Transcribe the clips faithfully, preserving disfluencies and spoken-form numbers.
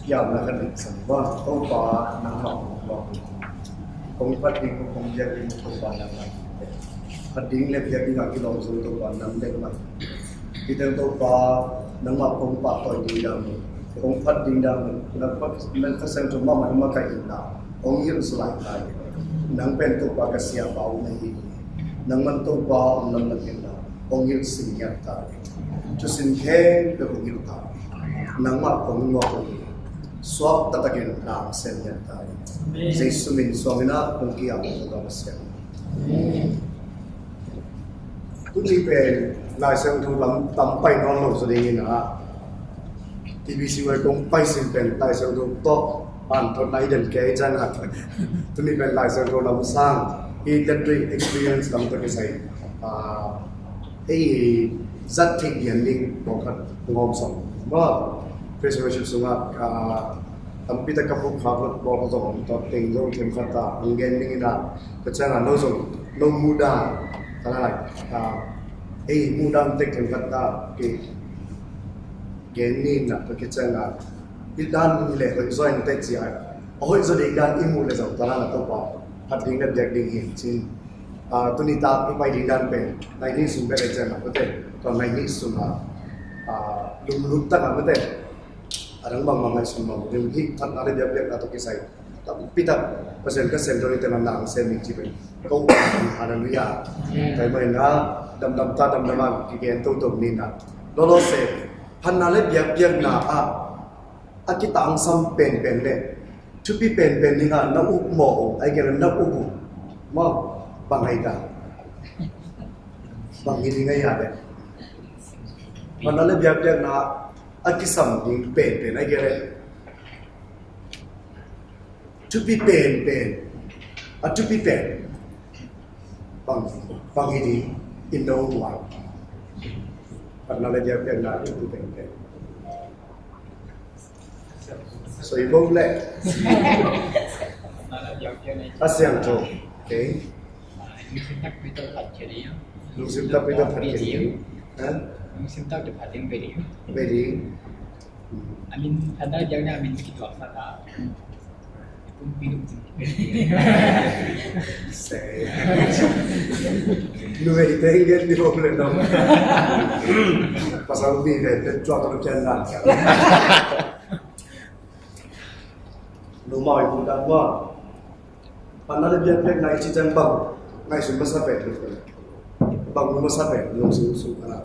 Kiamna kan dik sang ba, Topa nangmah kong lawh. Kong phat ding, kong biak ding, Topa nangmah. Phat ding le biak ding a kilawm zong Topa nang bek mah. Hih teng Topa nangmah kong pahtawi ding dan, kong phat ding dan, nang phat, nang Kha Siangtho mahmah nangmah ka itna hong hilh salai ta in. Nang pen Topa ka siapa uh na hi. Nangman Topa hong lamdang inla hong hilh sin ngiat ta in. Thusin khempeuh hong hilh ta in. Nangmah kong ngawk uh hi. Suak taktakin na hong sem ngiat ta in. Jesu min suang in ah kong ki-ap uh Topa Pasian. Tuni pen Lai Siangtho lam tam pai nawn lo zaw dingin ah, T B C Y kong pai sin pen Lai Siangtho tawh pan thot nai den kei ciang ah, tuni pen Lai Siangtho lam sang, i lettering experience lam tawh kisai, ah, ei zat theih lian ding pawlkhat ngawm sawm maw? Praise and worship sungah, ah, tampi tak ka puk khak lo, pawlkhat zong tawh teng zong themkhat ta hong gen dingin ah, ka ciangah no zong no muhdan, ka na lai, ah, ei muhdan tek themkhat ta ki gen ni na, ka ciangah i dan le hoih zaw in teh ci a, a hoih zaw ding dan i muh le zong ta na, Topa phat ding le biak ding hi cin. Ah, tuni tak i pai ding dan pen nai nih sung bek le ciangah, ka teh tua nai nih sungah, ah, lunglut takah, ka teh a dang bangmah ngaihsun mah ding hi. Phatna le biakpiakna tawh kisai tampi tak Pasian Kha Siangtho in tena nang sem ding ci pen ko. Halleluiah. Amen. Tua ahih manin ah damdam ta, damdam a kigen toto ni na. Lawlaw se, phatna le biakpiakna ah a kitangsam penpen le thupi penpen ding a na up mawh uh, ahih kei leh na up uh maw, bang hi ta? Bang hi ding a hia le? Phatna le biakpiakna a kisam ding penpen, ahih kei leh thupi penpen, a thupi pen bang, bang hi ding? In no one. Phatna le biakpiakna a thupi penpen. Soi bo le. Kha Siangtho. Okay. Lungsim takpi tawh phat kei ding. Lungsim takpi tawh phat kei ding. Ha? Lungsim takpi tawh phat ding ve ding. Ve ding. A min, phatna le biakpiakna a min kituak sa ta. Pumpi lungsim. Sei. Numei te ngen ni bawm le no. Pasal mi ve te tuak tuak kian dan. Numei bung dan maw. Phatna le biakpiakna i cih ciang bang ngaihsun masa pen, bang mu masa pen, lungsim sung a na,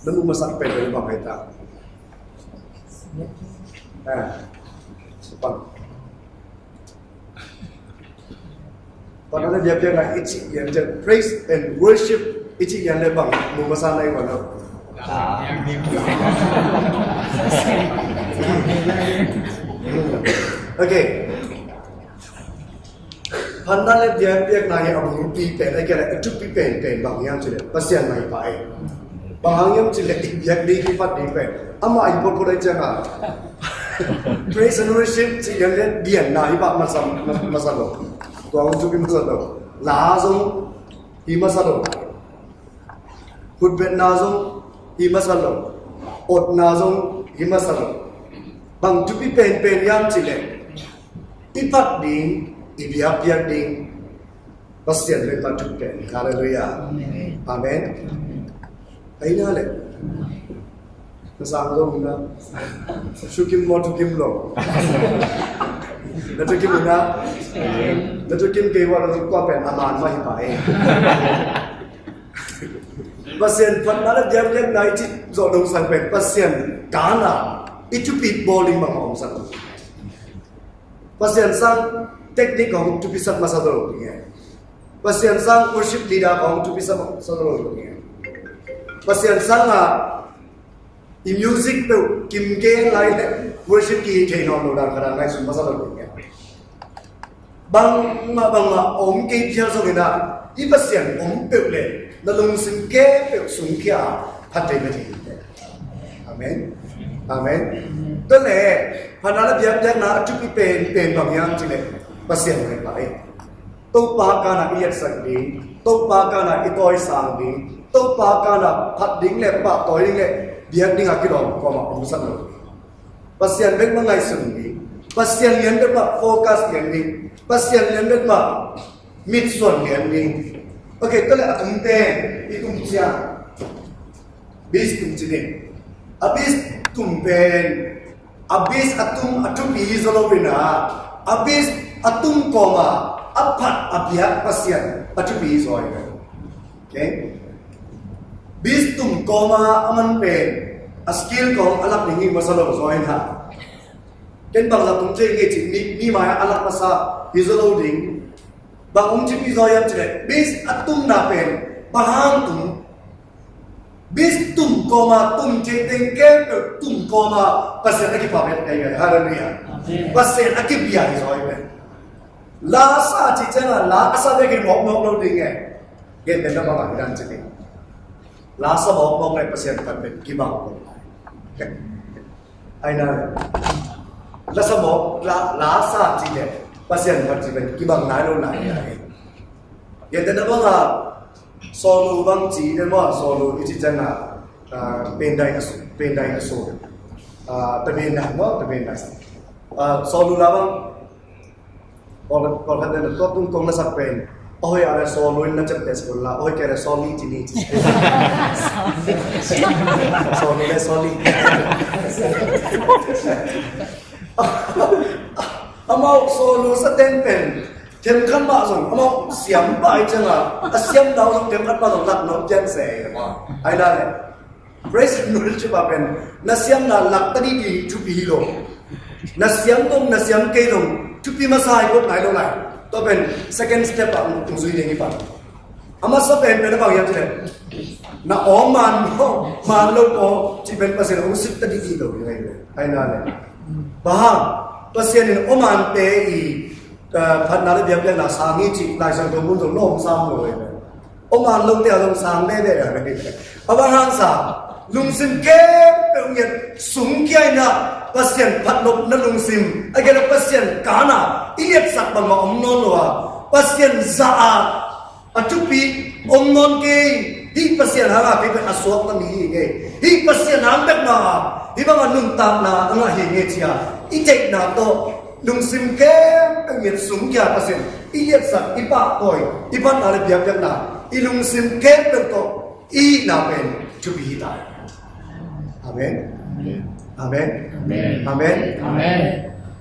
na mu masa pen bang hi ta? Eh, sepang. Phatna le biakpiakna i cih lian ciang, praise and worship i cih lian le bang mu masa na i wan lo? Okay. Phatna le biakpiakna hi a bulpi pen, ahih kei leh a thupi penpen bang hiam cih leh Pasian maipha hi. Bang hang hiam cih leh i biak ding, i phat ding pen amah i pawlpawt ahih ciangin, praise and worship cih lian le dianna hi pah masa, masa lo. Tua hong thupi masa lo. La zong hi masa lo. Khutbetna zong hi masa lo. Otna zong hi masa lo. Bang thupi penpen hiam cih leh i phat ding, i biakpiak ding Pasian bek mah thupi pen. Halleluiah. Amen. Amen. Ahi na le. Na sang zong na. Thukim maw, thukim lo? Na thukim na. Na thukim kei ua, na thukim kua pen a man mah hi pah e. Pasian phatna le biakpiakna i cih zawh dong sang pen Pasian kana i thupit bawl ding bangmah om sak. Pasian sang technique hong thupisak masa lo ding e. Pasian sang worship leader hong thupisak masa lo ding e. Pasian sang a i music peuh kim gen lai le worship kihih thei nawn lo dan khat a ngaihsun masa lo ding e. Bangmah bangmah om kei phial zongin ah, i Pasian om peuh le na lungsim khempeuh sungkhia phat thei mah hi. Amen. Amen. Tua le phatna le biakpiakna a thupi penpen bang hiam cih leh Pasian maipha hi. Topa kana i etsak ding, Topa kana i tawisang ding, Topa kana phat ding le pahtawi ding le biak ding a kilawm kuamah om sak lo. Pasian bek mah ngaihsun ding, Pasian lian bek mah focus lian ding, Pasian lian bek mah mitsuan lian ding. Ok, tua le a tumte i tum ciang, bis tum ci ding. A bis tum pen, a bis a tum a thupi hi zaw lo in a, a bis a tum kawma a phat a biak Pasian a thupi hi zaw hi. Ok? Bis tum kawma a man pen a skill kawng a lak ding hi masa lo zaw hi na. Ken bang lak tum thei ngei ci, mi, mi mai a lak masa hi zaw lo ding. Bang hong ci pi zaw hiam ci le, bis a tumna pen bang hang tum? Bis tum kawma tum thei teng khempeuh tum kawma Pasian a kipha pen ei ei. Halleluiah. Amen. Pasian a kipia hi zaw hi pen. La sa ci ciangin la a sa bek in mawkmawk lo ding e. Gentehna bangah hi dan ci ding. La sa mawkmawk le Pasian phat pen kibang lo. Ai na le. La sa mawk, la, la sa ci le Pasian phat ci pen kibang nai lo lai. Gentehna bangah Sawlu bang ci den maw, Sawlu i ci ciangin, ah, Pendai a su, Pendai a su. Ah, Tabendai maw, Tabendai. Ah, Sawlu la bang Kawlkhat, kawlkhat den tua tung kong na sak pen. Ahoih a le Sawlu in na ciamteh sak un la, ahoih kei le Sawli ci ni ci. Sawlu le Sawli. Amau Sawlu sa ten pen themkhat mah zong amau siam pai ciangin a siam nau zong themkhat mah zong lak nop cian se. Ai na le. Praise and worship a pen na siamna lak ta didi thupi hi lo. Na siam dong na siam kei dong thupi masa hi kawt nai lo lai. Tua pen second step a ung zui ding hi pan. A masa pen pen a bang hiam ci le, na aw man maw, man lo maw ci pen Pasian ung sik ta didi lo hi ngai lo. Ai na le. Bang hang Pasian in aw mante i, ah, phatna le biakpiakna sang hi ci Lai Siangtho mun zong na om sam lo hi. Aw man lote a zong sang veve a ve. A bang hang sa, lungsim khempeuh ngiat sungkia in a Pasian phatnopna lungsim, a gel a Pasian kana i liatsak bangmah om nawn lo a, Pasian za a, a thupi om nawn kei. Hih Pasian hang a kei pen a suakta mi hi ngei. Hih Pasian hang bek ma a, hih bang a nuntakna a ngah hi ngei cia i theihna tawh lungsim khempeuh ngiat sungkia Pasian i liatsak, i pahtawi, i phatna le biakpiakna, i lungsim khempeuh tawh i hihna pen thupi hi ta. Amen. Amen. Amen. Amen. Amen.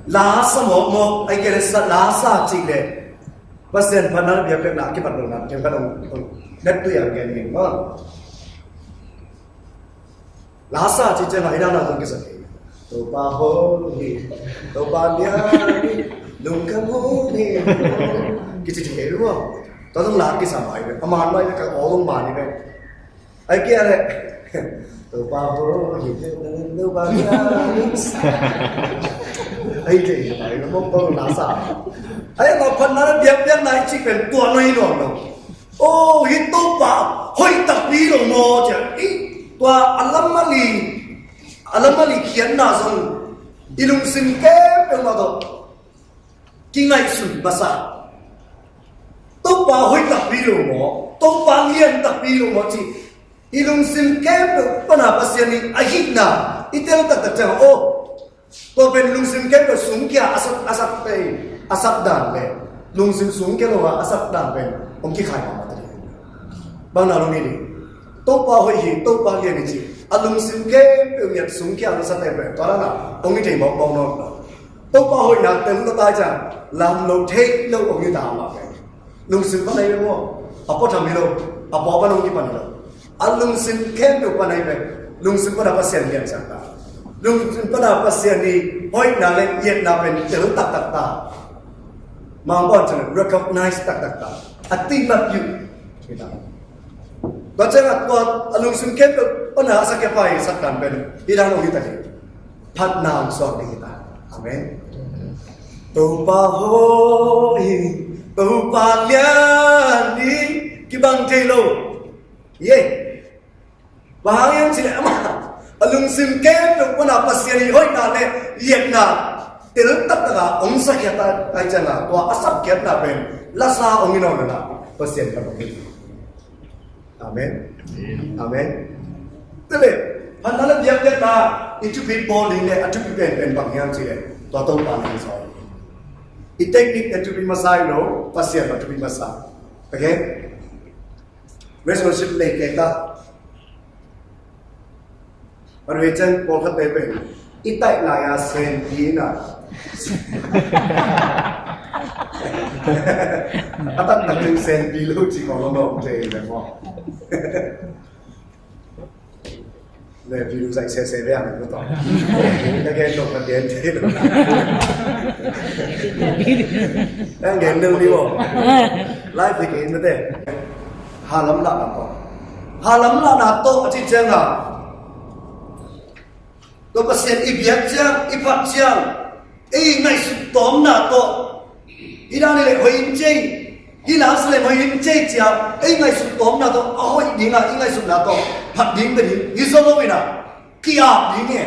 La sa mawkmawk, ai kei le sa, la sa cih le Pasian phatna le biakpiakna a kipat lo na, ken ka dong, dong, net tu yang gen min ma. La sa ci ciang a i dan a zong kisa thei. Topa hoih hi, Topa lian hi, lungkham hun hi. Kici thei lua. Tua zong la kisa mai ve. A man mai ve ka aw zong man hi ve. Ai kia le. Topa hoih hi, Topa lian hi. Ai thei mai ve mong tong la sa. Ai ma phatna le biakpiakna i ci pen tua no hi nuam lo. Oh, hi Topa hoih takpi lo maw cia i tua a lam mali, a lam mali khiatna zong i lungsim khempeuh mah tawh kingaihsun masa. Topa hoih takpi lo maw, Topa lian takpi lo maw ci i lungsim khempeuh pana Pasian i a hihna i tel taktak ciang oh, tua pen lungsim khempeuh sungkia a sak, a sak pen, a sak dan pen, lungsim sungkia lo a a sak dan pen hong kikhai mahmah ta ding. Bang na lo ni ding. Topa hoih hi, Topa lian hi ci a lungsim khempeuh ngiat sungkia a sak pen tua dan a hong i thei mawkmawk nawn lo. Topa hoihna tel lo ta ciang lam lo thei lo hong i ta mah pen. Lungsim pan ahi ve maw? A pua tham hi lo, a pua pan hong kipan hi lo. A lungsim khempeuh pan ahi ve. Lungsim pan a Pasian liansak ta. Lungsim pan a Pasian i hoihna le liatna pen tel taktak ta. Mangpau ciang recognize taktak ta. A tihmat uh hi ta. Tua ciang a tua a lungsim khempeuh pan a sak khia pai sak dan pen hi dan hong hi ta hi. Phatna hong suak ding hi ta. Amen. Topa hoih hi, Topa lian hi, kibang thei lo. Ye. Bang hang hiam cih leh amah a lungsim khempeuh pana Pasian i hoihna le liatna tel taktak a hong sakkhiat ahih ciangin tua a sakkhiatna pen lasa hong hi nawn lo a Pasian ka bang hi. Amen. Amen. Tua leh phatna le biakpiakna i thupi bawl ding le a thupi penpen bang hiam cih leh tua Topa na hi zaw hi. I teknik a thupi masa hi lo, Pasian a thupi masa. Okay? Relationship nei kei ta. Pawlkhatte pen i taih lai-a senpi in a, a taktak in senpi lo ci khawng a om thei leh maw? Leh video zaih sese ve ang ko tawh. Ka gen tawh ka gen thei lo. Ka gen deuh ni maw? Live hi kei mate. Halam lahna tawh, halam lahna tawh a cih ciangin, tua Pasian i biak ciang, i phat ciang, ei ngaihsut tawmna tawh, i dan hi leh hoih in cei, i la sa leh hoih in cei cia ei ngaihsut tawmna tawh a hoih ding a, i ngaihsutna tawh phat ding pen hi zaw lo in a, ki-ap ding e.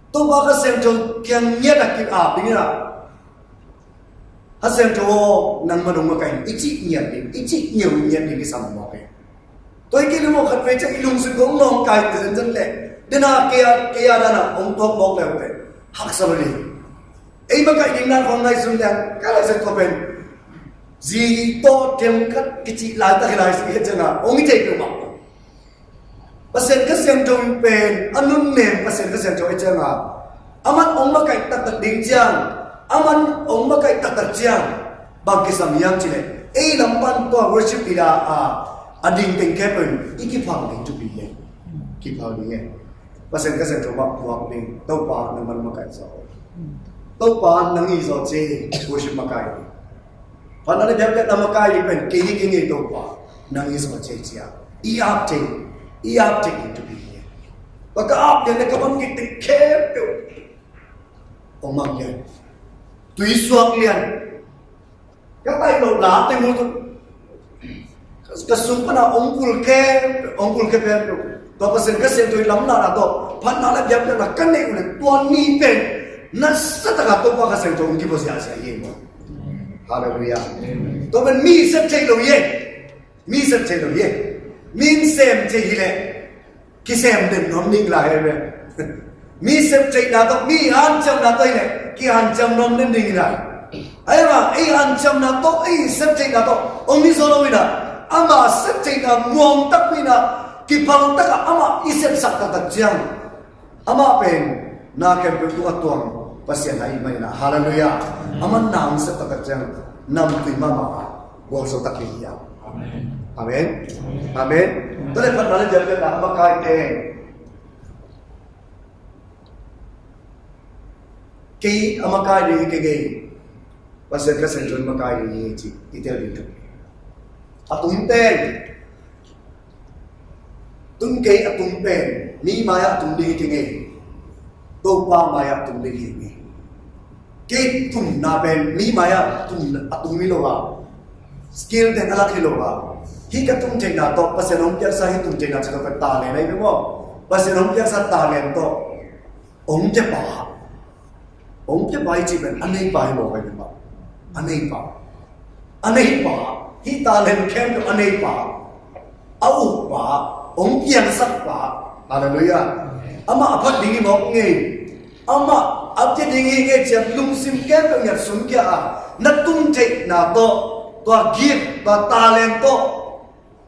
Topa Kha Siangtho kiang ngiat a ki-ap ding in a, Kha Siangtho aw, nangmah hong makaih in, i cih ngiat ding, i cih ngiat, ngiat ding kisam mawk e. Tua hi kei leh maw, khatvei ciang i lungsim khawng nawngkai ta zenzen leh, den a kei a, kei a dan a hong tuak mawk leh ute, haksa lo ding. Ei makaih ding dan khawng ngaihsun leng, ka lai zet khawng pen zi tawh themkhat kici laitak hi lai, si hi ciangin hong hi thei peuhmah. Pasian Kha Siangtho in pen a nunnem Pasian Kha Siangtho ahih ciangin, aman hong makaih taktak ding ciang, aman hong makaih taktak ciang, bang kisam hiam cih leh ei lam pan tua worship leader a, a ding teng khempeuh in i kiphal ding thupi hi. Kiphal ding hi. Pasian Kha Siangtho mah puak ding, Topa nangmah makaih zaw. Topa nang hi zaw ci, worship makaih ding. Phatna le biakpiakna makaih ding pen kei hi kei ngei, Topa nang hi zaw ci, cia i ap thei, i ap thei ding thupi hi. Tua ka ap lian leh ka bang kik teng khempeuh hong mang lian, tui suak lian. Ka taih loh la teng uh, ka sung pan a hong pulkhe, hong pulkhe pen uh. Tua Pasian Kha Siangtho i lamlahna tawh phatna le biakpiakna ka neih uh leh tua ni pen nasatak a Topa Kha Siangtho hong kibawl ziahziah hi maw? Halleluiah. Tua pen mi sep theih lo hi. Mi sep theih lo hi. Mi in sem theih hi leh kisem den nuam ding lai hi ve. Mi sep theihna tawh, mi hanciamna tawh hi leh kihanciam nuam den ding hi lai. Ahih hangin ei hanciamna tawh, ei sep theihna tawh hong hi zaw lo in a, ama sep theihna nuam takpi in a, kiphal tak a amah i sepsak taktak ciang, amah pen na khempeuh tung a tuang Pasian ahih manin a, halleluiah. Amah na hong sep taktak ciang namtui mahmah a gualzo tak hi hiam? Amen. Amen. Tua leh phatna le biakpiakna a makaih teng, kei a makaih ding hi kei ngei, Pasian Kha Siangtho in makaih ding hi ci i tel ding. A tung pen, tung kei a tung pen mi mai-ah tung ding hi kei ngei, Topa mai-ah tung ding hi ngei. Kei tumna pen mi mai-ah tung, a tung hi lo a, skill teng a lak hi lo a, hih ka tung theihna tawh, Pasian hong piaksa hih tung theihna cih tawh ka talent ahi ve maw? Pasian hong piaksa talent tawh hong pia pa, hong pia pa i cih pen a nei pa hi mawk ahi ve maw? A nei pa, a nei pa, hih talent khempeuh a nei pa, a uk pa, hong piangsak pa. Halleluiah. Amah a phat ding hi mawk ngei. Amah a pia ding hi ngei ci-a lungsim khempeuh ngiat sungkhia a, na tung theihna tawh, tua gift, tua talent tawh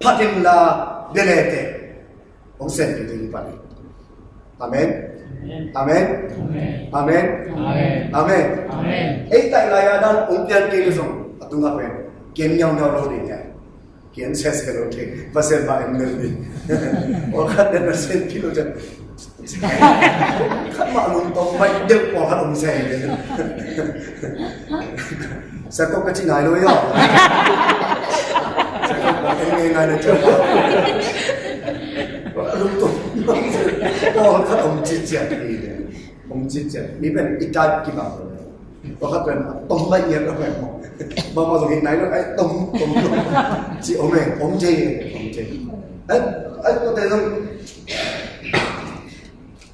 phat inla, bia le teh, hong senpih ding hi pan hi. Amen. Amen. Amen. Amen. Ei taih lai-a dan hong pian kei leh zong a tungah pen kian ngiaungiau lo ding hi. Kian sese lo ding. Pasian mah en lo ding. Pawlkhat pen Pasian pil lo ding. Khat mah lungtom baih deuh, pawlkhat om se. Sa kop ka cih nai lo hi aw. Sa kop ka en ngei nai lo ciang. Lungtom. Pawlkhat om citciat hi. Om citciat. Mi pen i type kibang. Pawlkhat pen a tom baih ngiat a pen maw. Bangmah zong hi nai lo, ai tom, tom lo. Ci om e, om thei, om thei. Ai, ai, tua te zong.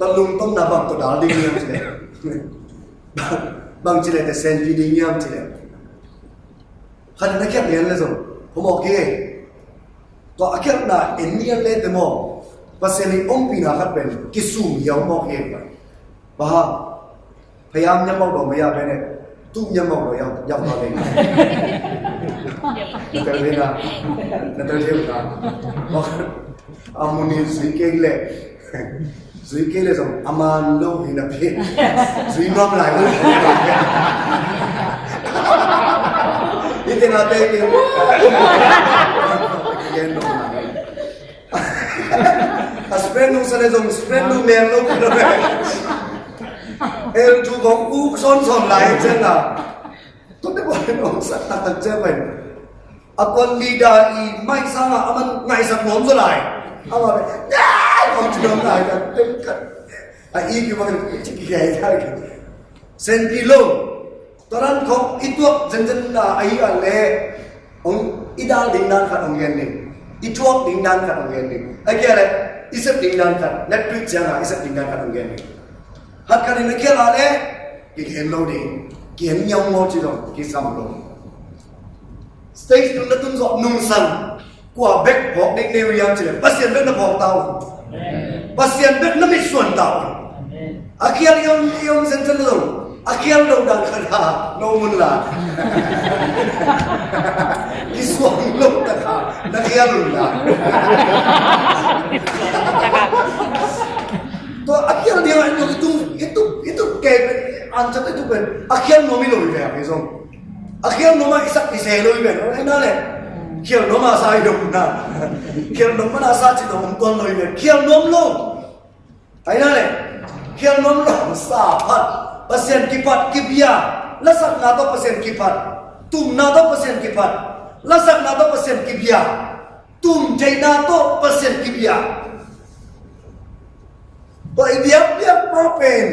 Tua lungtomna bang tawh dal ding hiam cih leh, bang cih leh teh senpih ding hiam cih leh, khat in a khiat lian leh zong, phamawh kei. Tua a khialhna en nial le te maw, Pasian i ompihna khat pen kisum hiau mawk hi e. Bang hang, พยายาม nyam mawk lo ไม่ยาก bene, tu nyam mawk lo yau yau lo le. Na tel thei na, na tel thei na. A mun in zui kei le, zui kei le zong a man lo hi na pi. Zui nuam lai lo. Ni te na te ke. Yen lo na. A spend nung sa le zong spend nung mel lo. El tu kong u son son lai chen la. Tua te pawh in hong sak taktak ciang pen a kuan leader i maih sangah a man ngaihsak nuam zaw lai. Amah pen nai hong ci nuam lai, ka tem khat. A i ki bang ci ki gai lai. Senpi lo. Tua dan khong i tuak zenzen na a i a le hong i dal ding dan khat hong gen ding. I tuak ding dan khat hong gen ding. A kia le i sep ding dan khat. Let tuit ciangah i sep ding dan khat hong gen ding. Khat khat in a kia la le kigen lo ding, kigen ngiau maw ci zong kisam lo. Stage tun na tun zawh nungsan kua bek phawk ding nei uh hiam cih leh Pasian bek na phawk ta uh. Pasian bek na mitsuan ta uh. A khial i om, i om zenzen lo, a khial lo dan khat ha no mun la. Kisuang lo tak ha na khial un la. Tua a khial ding a i tuk, i tuk, i tuk, i tuk kei pen, an chat i tuk pen a khial nuam hi lo hi ve a kei zong. A khial nuam a i sak i se lo hi ve. Ai na le khial nuam a sa i dong na. Khial nuam a na sa ci dong om tuan lo hi ve. Khial nuam lo. Ai na le khial nuam lo sa phat. Pasian kiphat kibia. Lasakna tawh Pasian kiphat. Tumna tawh Pasian kiphat. Lasakna tawh Pasian kibia. Tum theihna tawh Pasian kibia. Tua i biakpiak pa pen,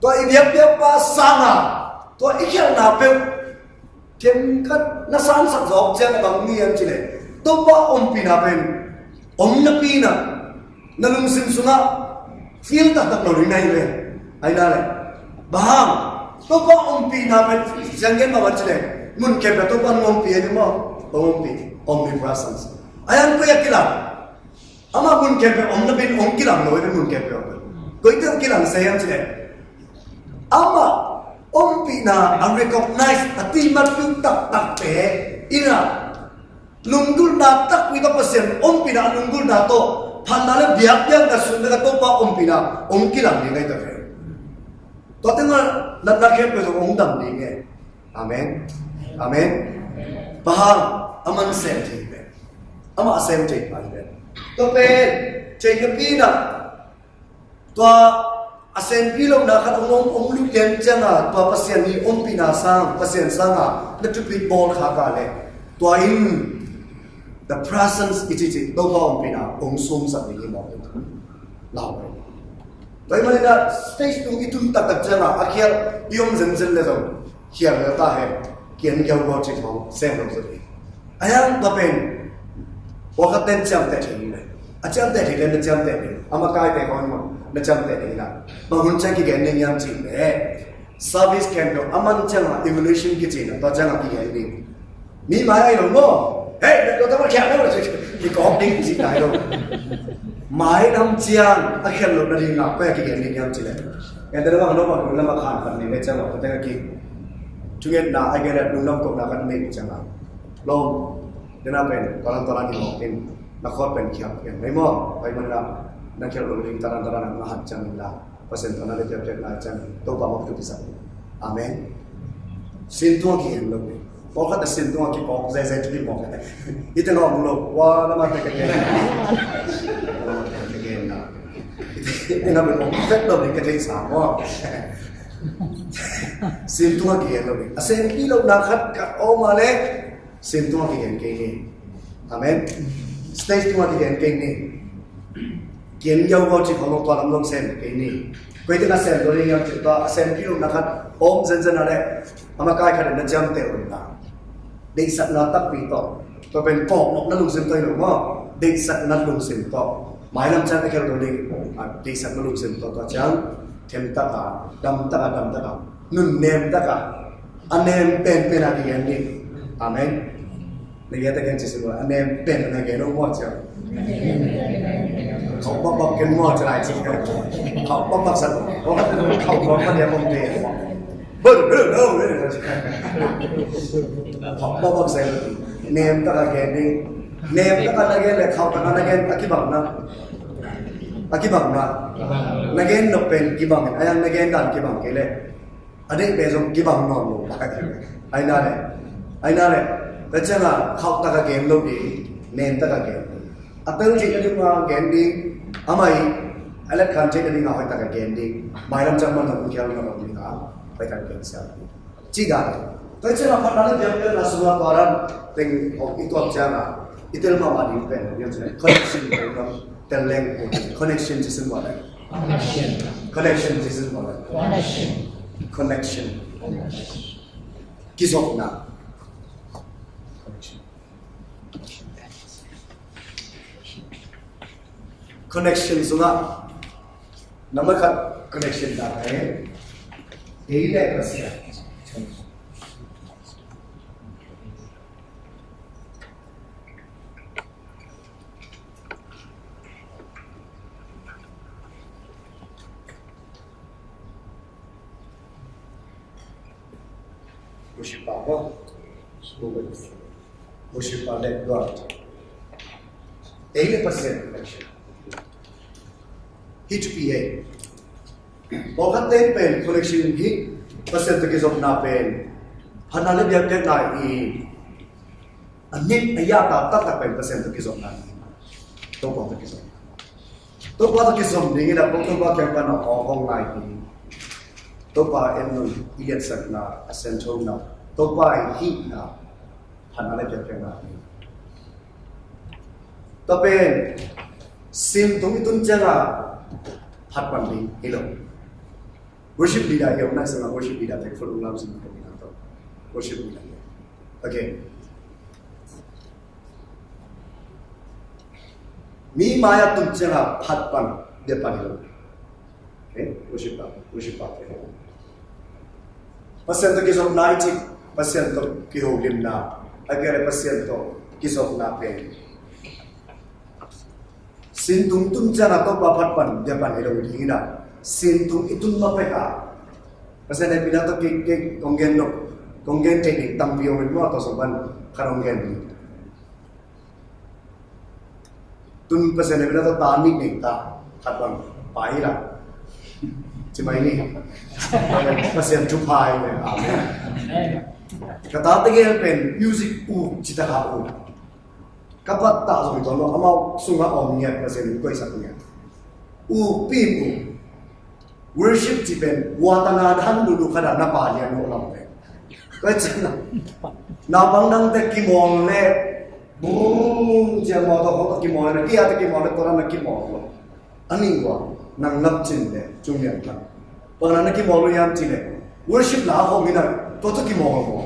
tua i biakpiak pa sanga tua i khialhna peuh themkhat na sansak zawk ciang a bang ni an ci le, Topa ompihna pen om napi na, na lungsim sungah feel taktak lo ding na hi le. Ai na le bang hang, Topa ompihna pen siang gen mah ban ci le, mun khempeuh Topa hong ompih a hi maw? Hong ompih, omnipresence. Ai an koi a kilang. Amah mun khempeuh om napi in hong kilang lo hi ve, mun khempeuh om. Koite hong kilang se hiam ci le, amah ompihna a recognize, a timatpih taktakte in a lunggulhna takpi tawh Pasian ompihna a lunggulhna tawh phatna le biakpiakna sung le ka Topa ompihna hong kilang ding ahi ta ve. Tua tengah natna khempeuh zong hong dam ding e. Amen. Amen. Bang hang, a man sem thei hi ve. Amah a sem thei pa hi ve. Tua pen thei napi na, tua a senpi lohna khat hong om, hong lut lian ciangah tua Pasian i ompihna sang, Pasian sangah na thupit bawl khak a le, tua in the presence i cihcih Topa ompihna hong sumsak ding hi mawk in lau. Tua ahih manin ah stage tung i tun taktak ciangah a khial i om zenzen le zong khial lel ta hen. Kian giau gua cih khawng sem lo zaw ding. A hiang tua pen pawlkhat ten ciamteh thei ding le, a ciamteh thei ten na ciamteh ding, a makaite khawng in maw na ciamteh ding in ah, bang hun ciang kigen ding hiam cih leh service khempeuh a man ciangah evolution kici in ah tua ciangah kigen ding. Mi mai ahi lo maw? Hei, na tua tawh khial lo, kikawk ding cih nai lo. Mai lam ciang a khial lohna dingah koi a kigen ding hiam cih leh, en te na bang no bang lunglam a khan khat nei le ciang lo, tua teng a ki thungetna a gen a lunglam kohna khat nei ciangah lawm, tena pen tua lam tua lam hi mawk in, na khawt pen khial khial mai maw? Pai man la, na khial lo ding taran taran na hat ciang in la. Pasian tawh na le piakpiak lai ciang Topa mawk tu kisak. Amen. Sin tung a kigen lo. Pawlkhat a sin tung a kipawk zezet hi mawk. Hite ngawm lo. Wa lama te ka gen. Lama te ka gen na. Hite na bel vet lo ni ka thei sa maw. Sin tung a kigen lo. A senpi lohna khat ka om a le. Sin tung a kigen kei ni. Amen. Stage tung a kigen kei ni. Kian giau gua cih khawng lo tua lam lo sem kei ni. Koi te na sem lo ni ngiam cih tua a senpi lohna khat om zenzen a le, a makai khat in na ciamteh un ta. Deihsakna takpi tawh. Tua pen kawknopna lungsim tawh hi lo maw? Deihsakna lungsim tawh. Mailam ciang a khial lo ding, a deihsakna lungsim tawh tua ciang them taka, dam taka, dam taka, nunnem taka, a nem penpen a kigen ding. Amen. Na gen ta gen ci sin ua, a nem pen na gen lo mua cia. Khauh bak bak gen mua cia lai ci. Khauh bak bak sa. Khauh bak bak sa. Bel, bel, bel, bel. Khauh bak bak sa. Nem ta ka gen ding. Nem ta ka na gen le khauh ta ka na gen a kibang na. A kibang na. Na gen lo pen kibang. A yang na gen dan kibang kei le. A deih pen zong kibang nawn lo. Ai na le. Ai na le. Tua ciang a khauh tak a gen lo ding, nem tak a gen. A tel cih ka ding a gen ding. A mai. A let khan cih ka ding a hoih tak a gen ding. Mailam ciang man zong khial nawn lo ding a. Hoih tak a gen sia. Ci dan. Tua ciang a phatna le biakpiakna sungah tua dan teng hong i tuak ciang a. I tel mahmah ding pen. Connection pen. Tel leng. Connection ci sin ua le. Connection. Connection ci sin ua le. Connection. Connection. Kizopna. Connection sungah number khat connection ta ka e. Ei le Pasian. Worship pa ko. Worship pa le dua. Ei le Pasian connection. Hi thupi ei. Pawlkhat ten pen connection hi. Pasian tawh kizopna pen. Phatna le biakpiakna i a nin a ya ta taktak pen Pasian tawh kizopna. Topa tawh kizopna. Topa tawh kizom ding in a pawh Topa kiang pan a aw hong lai ding. Topa en nun i liatsakna a sianthona. Topa i hihna. Phatna le biakpiakna. Tua pen sin tung i tun ciang a phat pan ding hi lo. Worship leader hi om nai sanga worship leader te full lam sin ko na to. Worship leader. Okay. Mi mai a tun ciang a phat pan dia pan hi lo. Okay? Worship pa, worship pa. Pasian tawh kizopna i cih, Pasian tawh kiholimna. Ai kei le Pasian tawh kizopna pen. Sin tung tun ciang a Topa phat pan dia pan hi lo ding hi na. Sin tung i tun ma pek a. Pasian hehpihna tawh kei, kei kong gen lo. Kong gen thei ding tampi om in maw, tua sung pan khat kong gen ding. Tun Pasian hehpihna tawh ta nih nih ta khat bang pai hi la. Ci mai ni. Pasian thupha hi le. Amen. Ka tate gel pen music uk ci ta ka uk. Ka pat ta zong tuan lo, amau sungah om ngiat, Pasian in koihsak ngiat. Ukpi in uk. Worship ci pen, watana dan lulu khat a na pa lian uh lam pen. Koi cian na. Naupang dangte kimawl le, brum, cian mawtaw khawng tawh kimawl le, kia tawh kimawl le, tua dan na kimawl lo. A ning ua, nang ngap cin le, cung lian kan. Bang na na kimawl lo hiam ci le, worship la khawng hi na, tua tawh kimawl maw.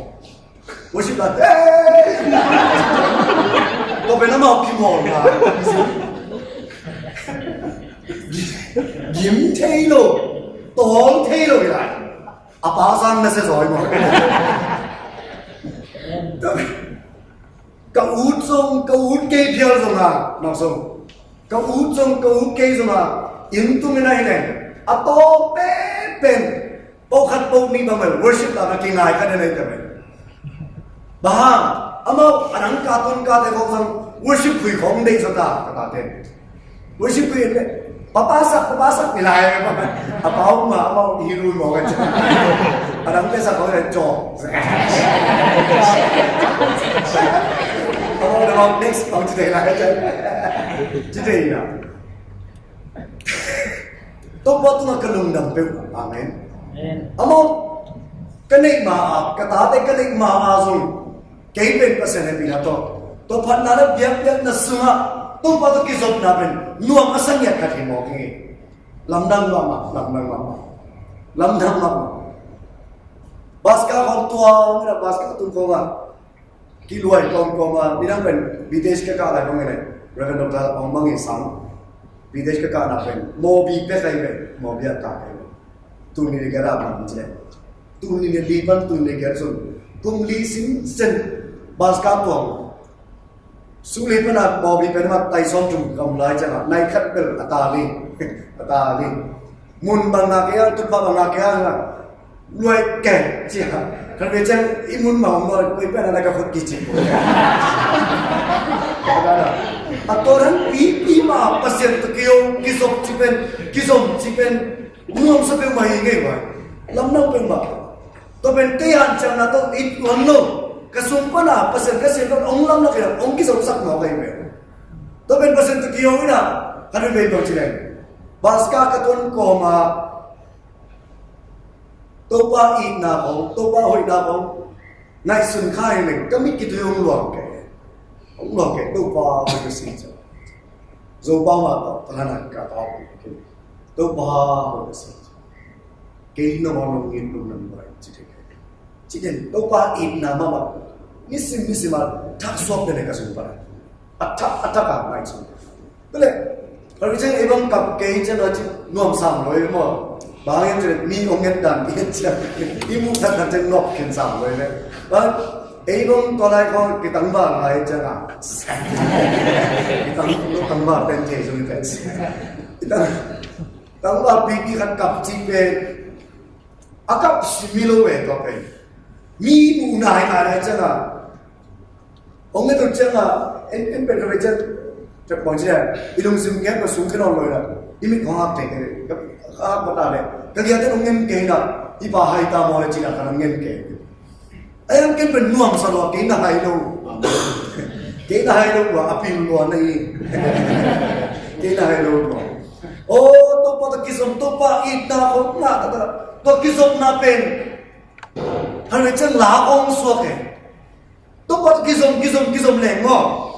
Worship la, hey! Tua pen amau kimawl na. Gim thei lo, tawl thei lo hi lai. A pa sang na sia zaw hi maw. Ka ut zong, ka ut kei phial zong a, nak zong. Ka ut zong, ka ut kei zong a, inn tung in a hi leng. A tawp penpen. Pawlkhat pawlkhat nih bang mel, worship la ka kingai ka den a hi ta mel. Bang hang, amau, a dang ka tun ka te khawng zong, worship khui khawng deih zaw ta, ka tate. Worship khui in le, papa sak, papa sak, ni lai, a pau ma, amau, hi rui mawk a cian. A dang te sak khawng le, caw. Amau, amau, next, amau, ci te lai, a cian. Ci te lai. Topa tungah ka lungdam peuh. Amen. Amen. Amau, ka neih ma a, ka tate ka neih ma a zong, kei pen Pasian hehpihna tawh, tua phatna le biakpiakna sungah, Topa tawh kizopna pen nuam a sa ngiat khat hi mawk hi. Lamdang mahmah, lamdang mahmah. Lamdang mahmah. Bus ka khawng tuang, bus ka tung khawng a. Kiluai kawmkawm a, midang pen B T H ka kah lai bang hi leh, Reverend Doctor Aung Bang in sang, B T H ka kahna pen, Mawbi pek ahi pen, Mawbi ah kah ahi pen. Tul nih le giat a man ci leh. Tul nih le li pan tul nih le giat sun. Kum li sinsen, bus ka tuang. Suli pana mawbi pen ma tai sawm thum kam lai ciangah nai khat bel a ta li. A ta li. Mun bang ngak ia, tutpa bang ngak ia, luai keng cia. Kan ve ciang i mun ma om luai koi pen a lai ka khut kici. A to dan pipi ma Pasian tawh kio kizop ci pen, kizom ci pen nuamsa peuhmah hi ngei vai. Lamdang peuhmah. Tua pen kei hanciamna tawh it luan lo. Ka sung pana Pasian ka siam tawh hong lamlak hi a, hong kizopsak mawk ahi ve. Tua pen Pasian tawh kio ina, ka rin vei bang ci leng. Bas ka ka tuan kawma Topa itna khong, Topa hoihna khong ngaihsun kha hi leng, ka mit kitui hong luang kei. Hong luang kei, Topa hoih ka si ciang. Zopau mah tawh, ka hana ka pau kei. Topa hoih ka si ciang. Kei nong hong nong ngin nong nang bai ci thei kei. Ci den, Topa itna mahmah. Nisim nisim a thak suak den ka sung pana. A thak, a thak a ngaihsun. Tua leh, ka ri ciang ei bang kap kei ciang a ci nuam sam lo ei maw. Bang en ci leh mi hong nget dan i en ciang. I muh thak thak ciang nop khen sam lo ei leh. Bang ei bang tua lai khawng kitangba ngai ciang a. Kitang, tangba pen thei zong i pen. Kitang, tangba pipi khat kap ci pen. A kap si mi lo ve tua pen. Mi muh nai nai lai ciang a. Hong nget uh ciang a, en, en pen ka ve ciang, tek bang ciang, i lungsim kem ka sung khe nawn lo ina, i mit hong hak tek, ka hak mata le, ka giat ten hong ngen kei ina, i pa hai ta maw le cina ka nang ngen kei. Ai ang ken pen nuam sa lo, kei na hai lo. Kei na hai lo, a pil lo na i. Kei na hai lo, lo. O, Topa ta kizom, Topa itna khong na, ta, ta, Topa kizom na pen. Hal ve ciang la khong suak e. Topa kizom, kizom, kizom leng maw.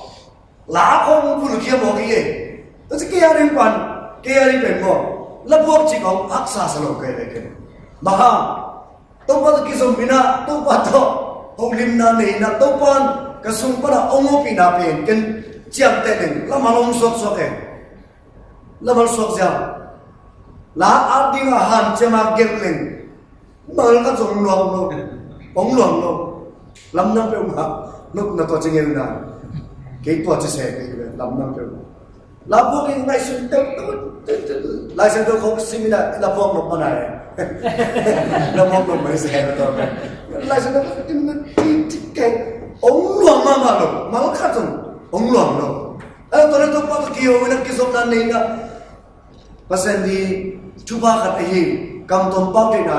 La khong pulkhia maw kei e. Tua ci kei a ring pan, kei a ring pen maw. La buak ci khong haksa sa lo kei ve ken. Maha. Topa kizom ina, Topa tawh. Holimna nei ina, Topa ka sung pana hong upihna pen ken ciamteh leng. Lamal hong suaksuak e. Lamal suak ziau. La a ding a hanciam a gelh leng. Mal khat zong luang lo. Hong luang lo. Lamdang peuhmah. Nop na tua ci ngei na. Kei tua ci se kei lamdang peuhmah. La buak in ngaihsun teuh teuh teuh teuh. Lai Siangtho khong sim ina la buak nop mana e. La buak nop mai se na tua. Lai Siangtho khong sim ina ti ti kei. Hong luang mahmah lo. Mal khat zong. Hong luang lo. A, tua leh Topa tawh kio ina kizopna nei ina. Pasian di thupha khat ahi, kamtuam pau theihna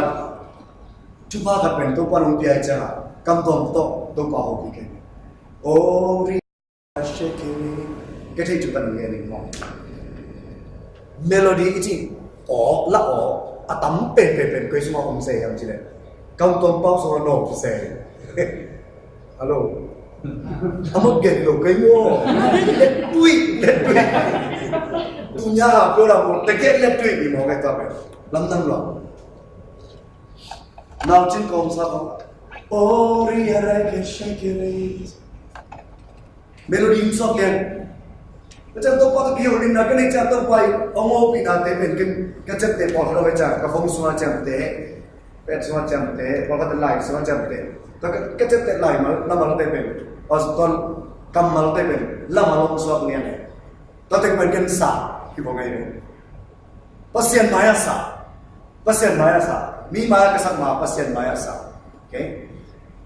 thupha khat pen Topa nong pia hi ciangin, kamtuam tawh Topa hopih kei. O, ri a shake it. Ka theih thu kan ngen ning maw. Melody i cih, aw, la aw, a tam pen pen pen koi sungah om se hiam cih leh. Kamtuam pau sungah nong se. Hello. A mot gen lo kei maw. Let tuih, let tuih. Tunya ha pio la maw, te gen let tuih ni maw kei tua pen. Lamdang lo. Nau cin kong sa kong. Ori arai ke shake it. Melody in sok lian. Ka ciang Topa ka kihonina ka neih ciang Topa i hong hopihna te pen ken ka ciamteh pawlkhat a ve ciang ka phone sungah ciamteh, pad sungah ciamteh, pawlkhat in lai sungah ciamteh. Ka, ka, ka ciamteh lai mal, lamal te pen, aw, tua kammal te pen lamal hong suak lian e. Tua teng pen ken sa hi bawk ngei ve. Pasian mai-ah sa. Pasian mai-ah sa. Mi mai-ah ka sak ma Pasian mai-ah sa. Okay?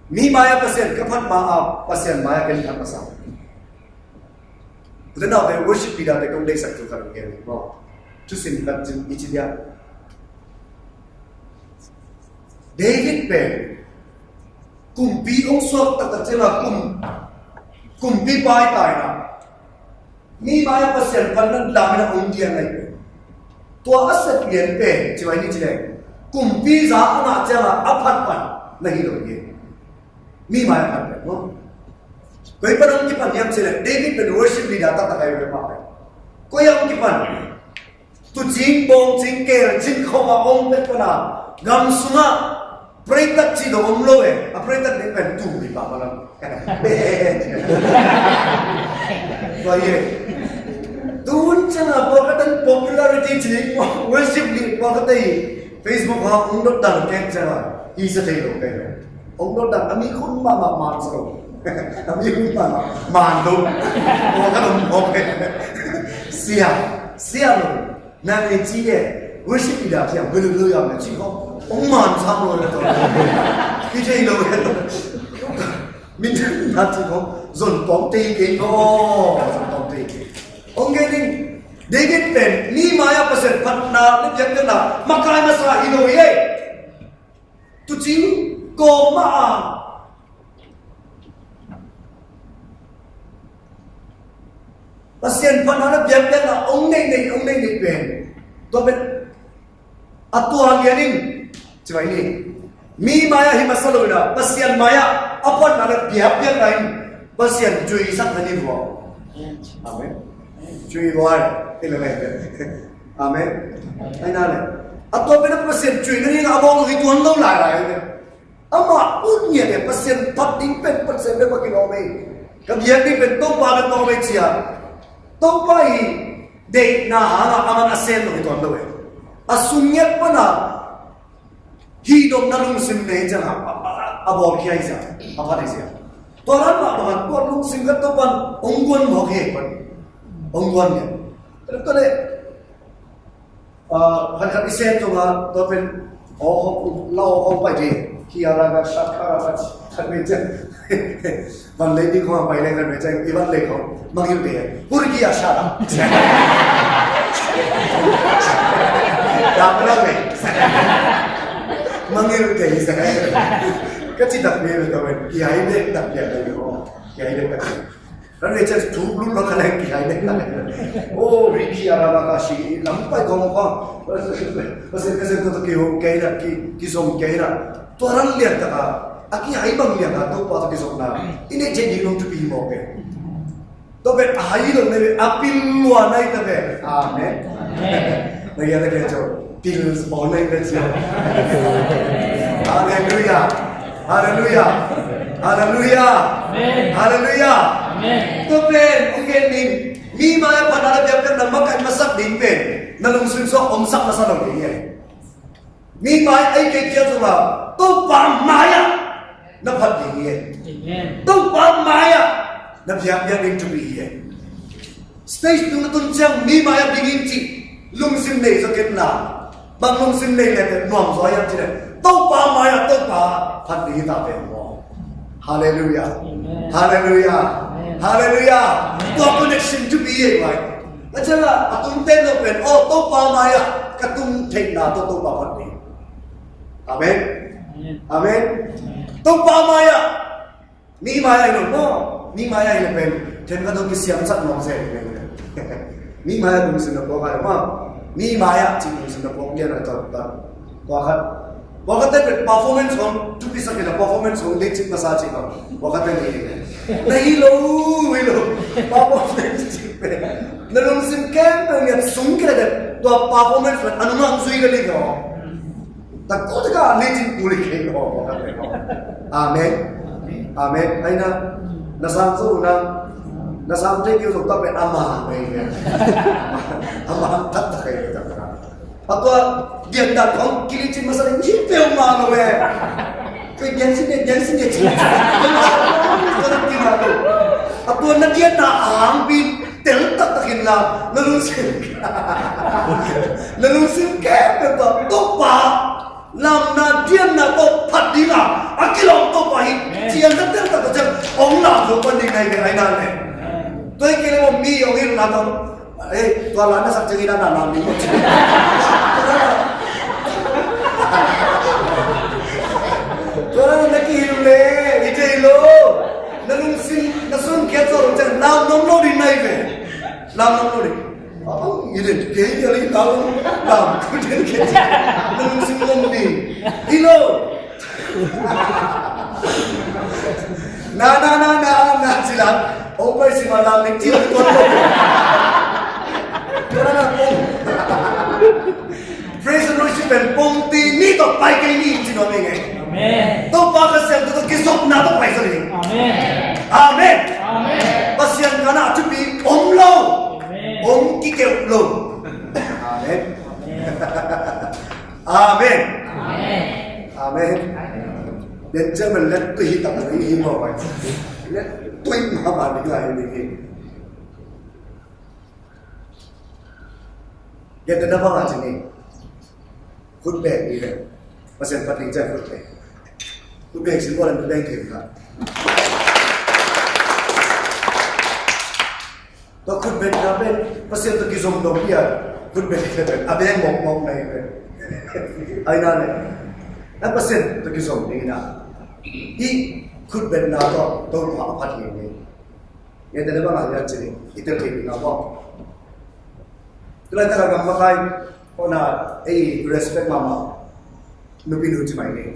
Mi mai-ah Pasian ka phat ma a Pasian mai-ah ken phat a sa. Ute naute worship leader te kong deihsak thu khat gen maw. Thusim khat cin i ci dia. David pen kumpi hong suak taktak ciangin kum, kumpi pai taina. Mi mai-ah Pasian phatna lam in a hong diang ahi. Tua a sep lian pen, ci mai ni ci leng. Kumpi za a ngah ciangin a phat pan na hi lo hi. Mi mai-ah phat pen maw. Koi pan hong kipan hiam ci leng, David pen worship leader taktak ahi ve mah pen. Koi ah hong kipan. Tucing, bawngcing, kelcing khawng a om pek pana gam sungah preitak cih dong om lo e. A preitak ding pen tum ding pah malam. Tua hi e. Tun ciangin pawlkhat in popularity cih worship ding pawlkhat in Facebook ha hong dot dan kek ciangin hi sa thei lo kei lo. Hong dot dan a mi khun mahmah man sa lo. A mi hun man, man lo. Aw, ka dong mawk e. Sia, sia lo. Nang ni ci e. Worship leader ci a, bulu bulu ya me ci ko. Ong man sam lo le to. Ki ci lo le to. Min na ci ko. Zon tawm te kei ko. Zon tawm te kei. Ong ke ding. David pen, mi mai-ah Pasian phatna, na piakpiakna, makai masa hi lo hi e. Tuucing kawm mah a Pasian phatna na piakpiakna hong neih neih, hong neih neih pen, tua pen a tua lian in, ci mai ni. Mi mai-ah hi masa lo in a, Pasian mai-ah a phatna na piakpiakna in Pasian cuisak na ni vua. Amen. Cui luai. Hi le le. Amen. Ai na le. A tua pen a Pasian cui na ni na a bawng hi tuan lo lai lai le. Amah ut ngiat e, Pasian phat ding pen Pasian pen phat kilawm ei. Ka biak ding pen Topa pen pawm ei ci a. Topa hi deihna hangah aman a sem lo hi tuan lo e. A sung ngiat pan a hih dong na lungsim nei ciang a, a, a, a bawl khia hi sia, a phat hi sia. Tua ran mah bang a tua lungsim khat Topan hong guan mawk hi pan. Hong guan ngiat. Tua le, ah, khat khat i sem zong a, tua pen, aw, hong, lau hong pai ding. Kiara ka sha kara ka khat ve ciang. Van lei ding khong a pai leng khat ve ciang, i van lei khong. Mangil ding. Hur ki a sha la. Dak la ve. Mangil ding. Ka ci dak ve ve ka ven. Ki ai ding dak ding. Ki ai ding dak ding. Kan ve ciang thu lul lo ka leng ki ai ding dak ding. Oh, ri ki a la la ka shi. Lam pai khong khong. Pasian ka sem tua ki hong kei na, ki, ki zong kei na. Tua ran lian taka, a kihai bang lian a Topa tawh kizopna i neih theih ding nong thupi hi mawk e. Tua pen a hai lo na ve, a pil lua na hi ta ve. Amen. Amen. Na gia ta kia ciao, pil bawl na hi ta ciao. Halleluia. Halleluia. Halleluia. Amen. Halleluia. Amen. Tua pen hong gen ning, mi mai-ah phatna na piakpiakna makai masak ding pen na lungsim sungah omsak masa lo ding hi. Mi mai-ah ei kei kia zong a, Topa mai-ah na phat ding hi. Amen. Topa mai-ah na biakbiak ding thupi hi. Stage tung na tun ciang mi mai-ah ding in cih lungsim nei zaw kei na. Bang lungsim nei leh nuam zaw hiam cih leh Topa mai-ah Topa phat ding hi ta pen maw. Halleluia. Amen. Halleluia. Amen. Halleluia. Amen. Tua connection thupi hi vai. A ciang a, a tung ten lo pen, aw, Topa mai-ah ka tung theihna tawh Topa phat ding. Amen. Amen. Amen. Topa mai-ah, mi mai-ah hi lo maw. Mi mai-ah hi lo pen, then ka dong kisiamsak nuam se. Mi mai-ah lungsim na puak a lo maw. Mi mai-ah cih lungsim na puak lian a tawh ta. Tua khat. Tua khat ten pen performance hong thupi sak in a, performance hong deih cik masa cik hong. Tua khat ten hi. Na hi lo, hi lo. Performance cik pen. Na lungsim khempeuh ngiat sung kei leh tua performance pen a nungah hong zui ka lik hong. Ta ko ta ka a licin ku lik kei hong. Tua khat ten hong. Amen. Amen. Ai na. Na sang zo na. Na sang te keu zo ta pen ama. Ama ta ta kei ta. A tua, giat dan khong kilicin masa le, ni peuhmah lo e. Kei giat sin e, giat sin e, ci. A tua na giatna a hangpi tel taktak in la, na lungsim. Na lungsim khempeuh tawh, Topa, lamna, dianna tawh phat ding a, a kilawm Topa hi, ciang ka tel taktak ciang, hong lam zo pan ding nai ve, ai na le. Tua hi kei le mi hong hilhna tawh, Ei, tua la na sak ciangin a na lam ding. Tua la na kihilh le, i thei lo. Na lungsim, na sungkhia zo lo ciang lam nuam lo ding nai ve. Lam nuam lo ding. Aw, i den kei, i den lam, lam, i den kei. Na lungsim nuam ding. Hi lo. Na, na, na, na, na, ci la. Hong pai si ma lam ning ci la tuan lo. Na, na, na, pong. Praise and worship pen pong ti ni tawh pai kei ni ci nuam ing e. Amen. Topa ka siam tu tawh kizopna tawh pai sa ning. Amen. Amen. Amen. Pasian ka na a thupi om lo. Amen. Om kikeu lo. Amen. Amen. Amen. Amen. Amen. Benjamin let tu hi tak tu hi mo pai. Tui mahmah ding lai ding hi. Gentehna bangah ci ni. Khut beng ni ve. Pasian phat ding ciang khut beng. Khut beng sin bawlin khut beng thei kha. Tua khut bengna pen Pasian tawh kizom dong hi a, khut beng thei pen a beng mawkmawk na hi pen. Ai na le. Na Pasian tawh kizom ding hi na. Hih khut bengna tawh Topa a phat hi ni. Gentehna bangah lian ci ni, i tel thei ding a bang. Tulai taka gam makai, kona ei respect mahmah nupi nu ci mai ni.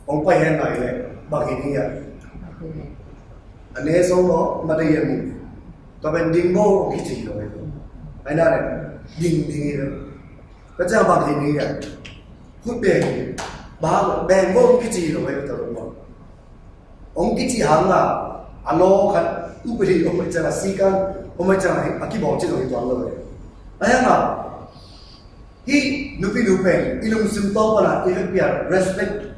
Hong pai hen lai le, bang hi ni a. A ne song lo, ma te yan ni. Tua pen ding bo kici lo. Ai na le, ding ding hi lo. Ka ciang bang hi ni a. Khut beng, bang, beng bo kici lo, ai ta lo. Hong kici hang a, a law khat, upadi hong mai ciang a, sikan hong mai ciang a, a kibawl ci zong hi tuan lo. A hang a, hih nupi nu pen, i lungsim tawh pan a, i vekpi a respect,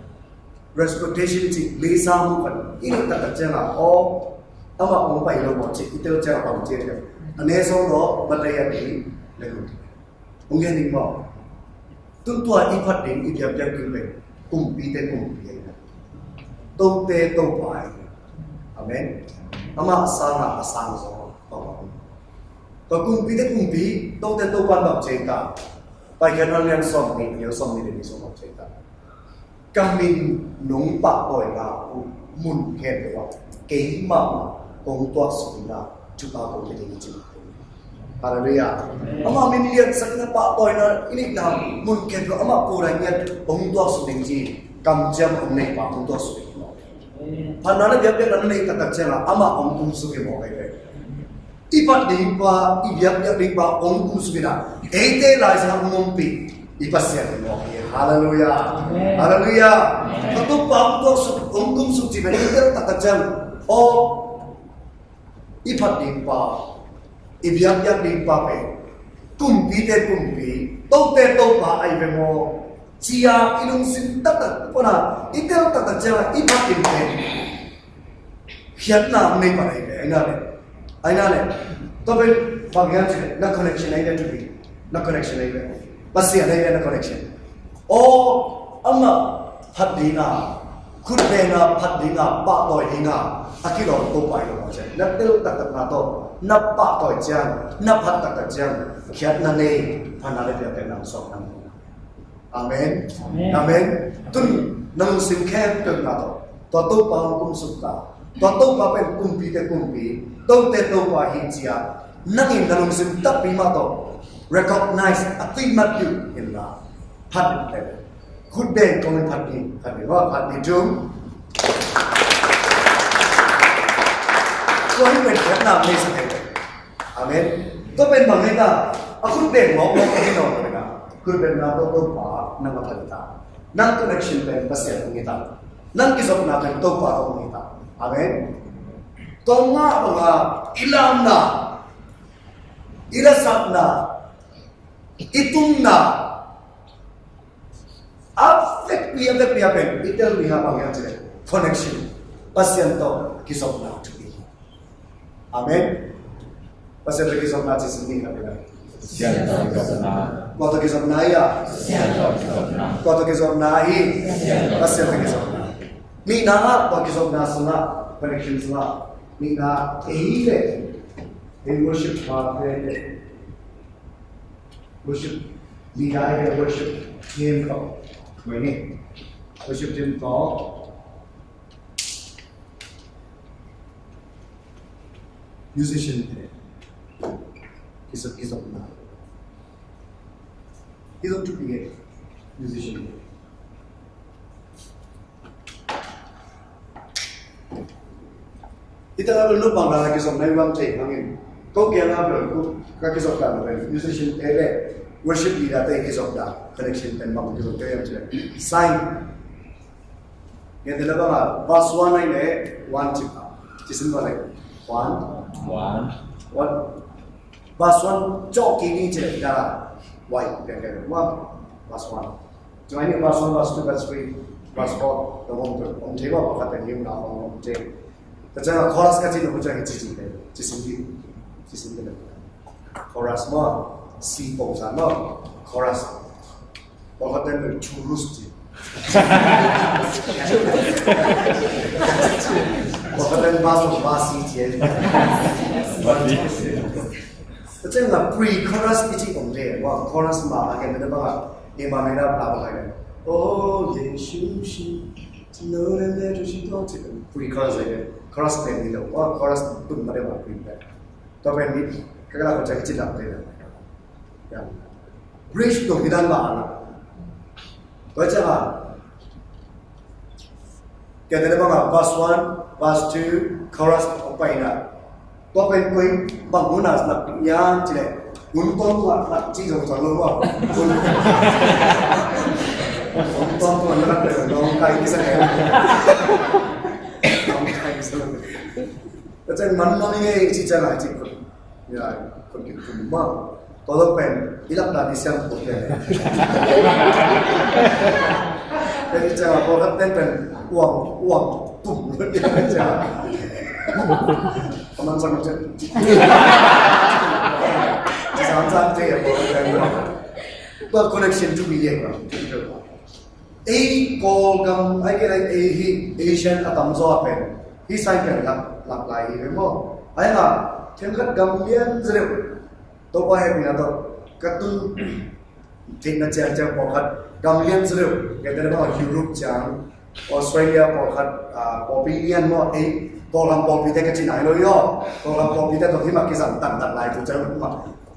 respectation i ci, leisa mu pan, i nek taktak ciang a, aw, amah hong pai lo maw ci, i tel ciang a bang ci a, a ne song lo, ma te yan ni, le lo. Hong gen ding maw? Tun tua i phat ding, i biakpiak ding pen kumpite kumpi ahi na. Tote Topa ahi na. Amen. Amah a sang a, a sang zaw a, Topa ahi. Tua kumpite kumpi, Tote Topa bang ci ta. Paikhiatna lian sawm nih, lian sawm nih le nih sawm bang ci ta. Ka min nong pahtawina uh mun khempeuh ah keimah kong tuaksuk in ah, cuka kong pia ding hi, ci. Halleluiah. Amah min liansak in ah pahtawina i neihna mun khempeuh ah amah ko dai ngiat hong tuaksuk ding ci. Kamciam hong neipa hong tuaksuk ding hi. Phatna le biakpiakna na neih taktak ciangin ah amah hong kumsuk hi mawk ahi ve. I phat ding pa, i biakpiak ding pa hong kumsuk in ah, eite laizang hong ompih i Pasian hi mawk hi. Halleluiah. Amen. Halleluiah. Amen. Ka Topa hong tuaksuk, hong kumsuk cih pen i tel taktak ciang, aw, i phat ding pa, i biakpiak ding pa pen kumpite kumpi, Tote Topa ahi ve maw, ci-a i lungsim taktak pan a i tel taktak ciangin i phat ding pen khiatna hong nei pan ahi ve, ahi na le. Ahi na le. Tua pen bang hiam cih leh na connection ahi ve, thupi. Na connection ahi ve. Pasian ahi ve na connection. Aw, amah phat ding a, khut beng a phat ding a, pahtawi ding a, a kilawm Topa hi lo ciang, na tel taktakna tawh na pahtawi ciang, na phat taktak ciang, khiatna nei, phatna le biakpiakna hong suak na. Amen. Amen. Amen. Tun na lungsim khempeuh na tawh tua Topa hong kumsuk ta. Tua Topa pen kumpite kumpi, Tote Topa hi ci-a nang in na lungsim takpi mah tawh recognize, a tui mat uh in la. Phat in pen khut beng kong in phat ding, phat ding, phat ding tung. Tua hi pen khiatna nei sak hi. Amen. Tua pen bang hi ta, a khut beng mawkmawk hi nawn lo hi na. Khut bengna tawh Topa nang a phat hi ta. Nang connection pen Pasian hong hi ta. Nang kizopna pen Topa hong hi ta. Amen. Tua mah bang a i lamna, i lasakna, i tunna, a vekpi a vekpi a pen i tel ding a bang hiam cih leh connection, Pasian tawh kizopna thupi hi. Amen. Pasian tawh kizopna cih sim ni khat pen. Pasian tawh kizopna. Kua tawh kizopna hi a? Pasian tawh kizopna. Kua tawh kizopna hi? Pasian tawh kizopna. Nihna ah tua kizopna sungah, connection sungah, nihna ei le ei worship pa te, worship leader le worship team tawh, mawk ni, worship team tawh musician te kizop, kizopna, kizop thupi e, musician te. Hih tangah bel naupang dan a kizopna i uang thei hangin, ko kiang ah bel ka kizop dan pen musician te le worship leader te kizop dan connection pen bang kizop te hiam cih leh sign. Gentehna bangah verse one ahih leh one cih a, ci sim bang leh one. One. One. Verse one cawh kik ni cih leh da wai piang piang one. Verse one. Cuma ini verse one, verse two, verse three, verse four. Dong om tu om thei bang pakhat pen him na om om thei. Tua ciang a chorus ka cih nop uh ciang i ci ci te, ci sim dih, ci sim dih. Chorus maw, C pongsa maw, chorus. Pawlkhat ten pen chorus ci. Pawlkhat ten bass, bass ci. Tua ciang a pre-chorus i cih om te, maw, chorus mah a gen te bang a, i mah mah na bang a gen. Oh, Yesu shi, no, no, no, Yesu shi, tong ci, pre-chorus a gen. Chorus pen ni lo, maw, chorus tum mah te maw, pre pen. Tua pen ni, ka ka la ko ciang i cih lam te. Ya. Bridge tung hi dan mah a na. Tua ciang a, kei te bang a verse one, verse two, chorus a paina. Tua pen koi bang hun a nak hiam cih leh, hun tawntung a nak cih zong tuan lo maw. Hun, hun tawntung a nak leh nong kai kisa leh. Nong kai kisa leh. Tua ciang man nong i ngei cih ciang a cih kun. Ya, kun kik kun maw. Tua lo pen, i lak dan i siam ko te. Pen i ciang a pawlkhat ten pen uang, uang tum lo i ciang a. Aman sang ciang. Ci sam sam te a pawlkhat ten uang. Tua connection tu mi ye ba. Ei Kawlgam, ai kei lai ei hi Asian a tamzaw a pen hih sign pen lak, lak lai hi ve maw. Ai hang a, khenkhat gam lian zaw deuh, Topa hehpihna tawh ka tun theihna ciangciang pawlkhat gam lian zaw deuh, kei te bang Europe ciang, Australia pawlkhat, ah, pawlpi lian maw, ei Kawlgam pawlpite ka cihna hi lo hi aw. Kawlgam pawlpite tawh hih mah kizang taktak lai tu ciang mah.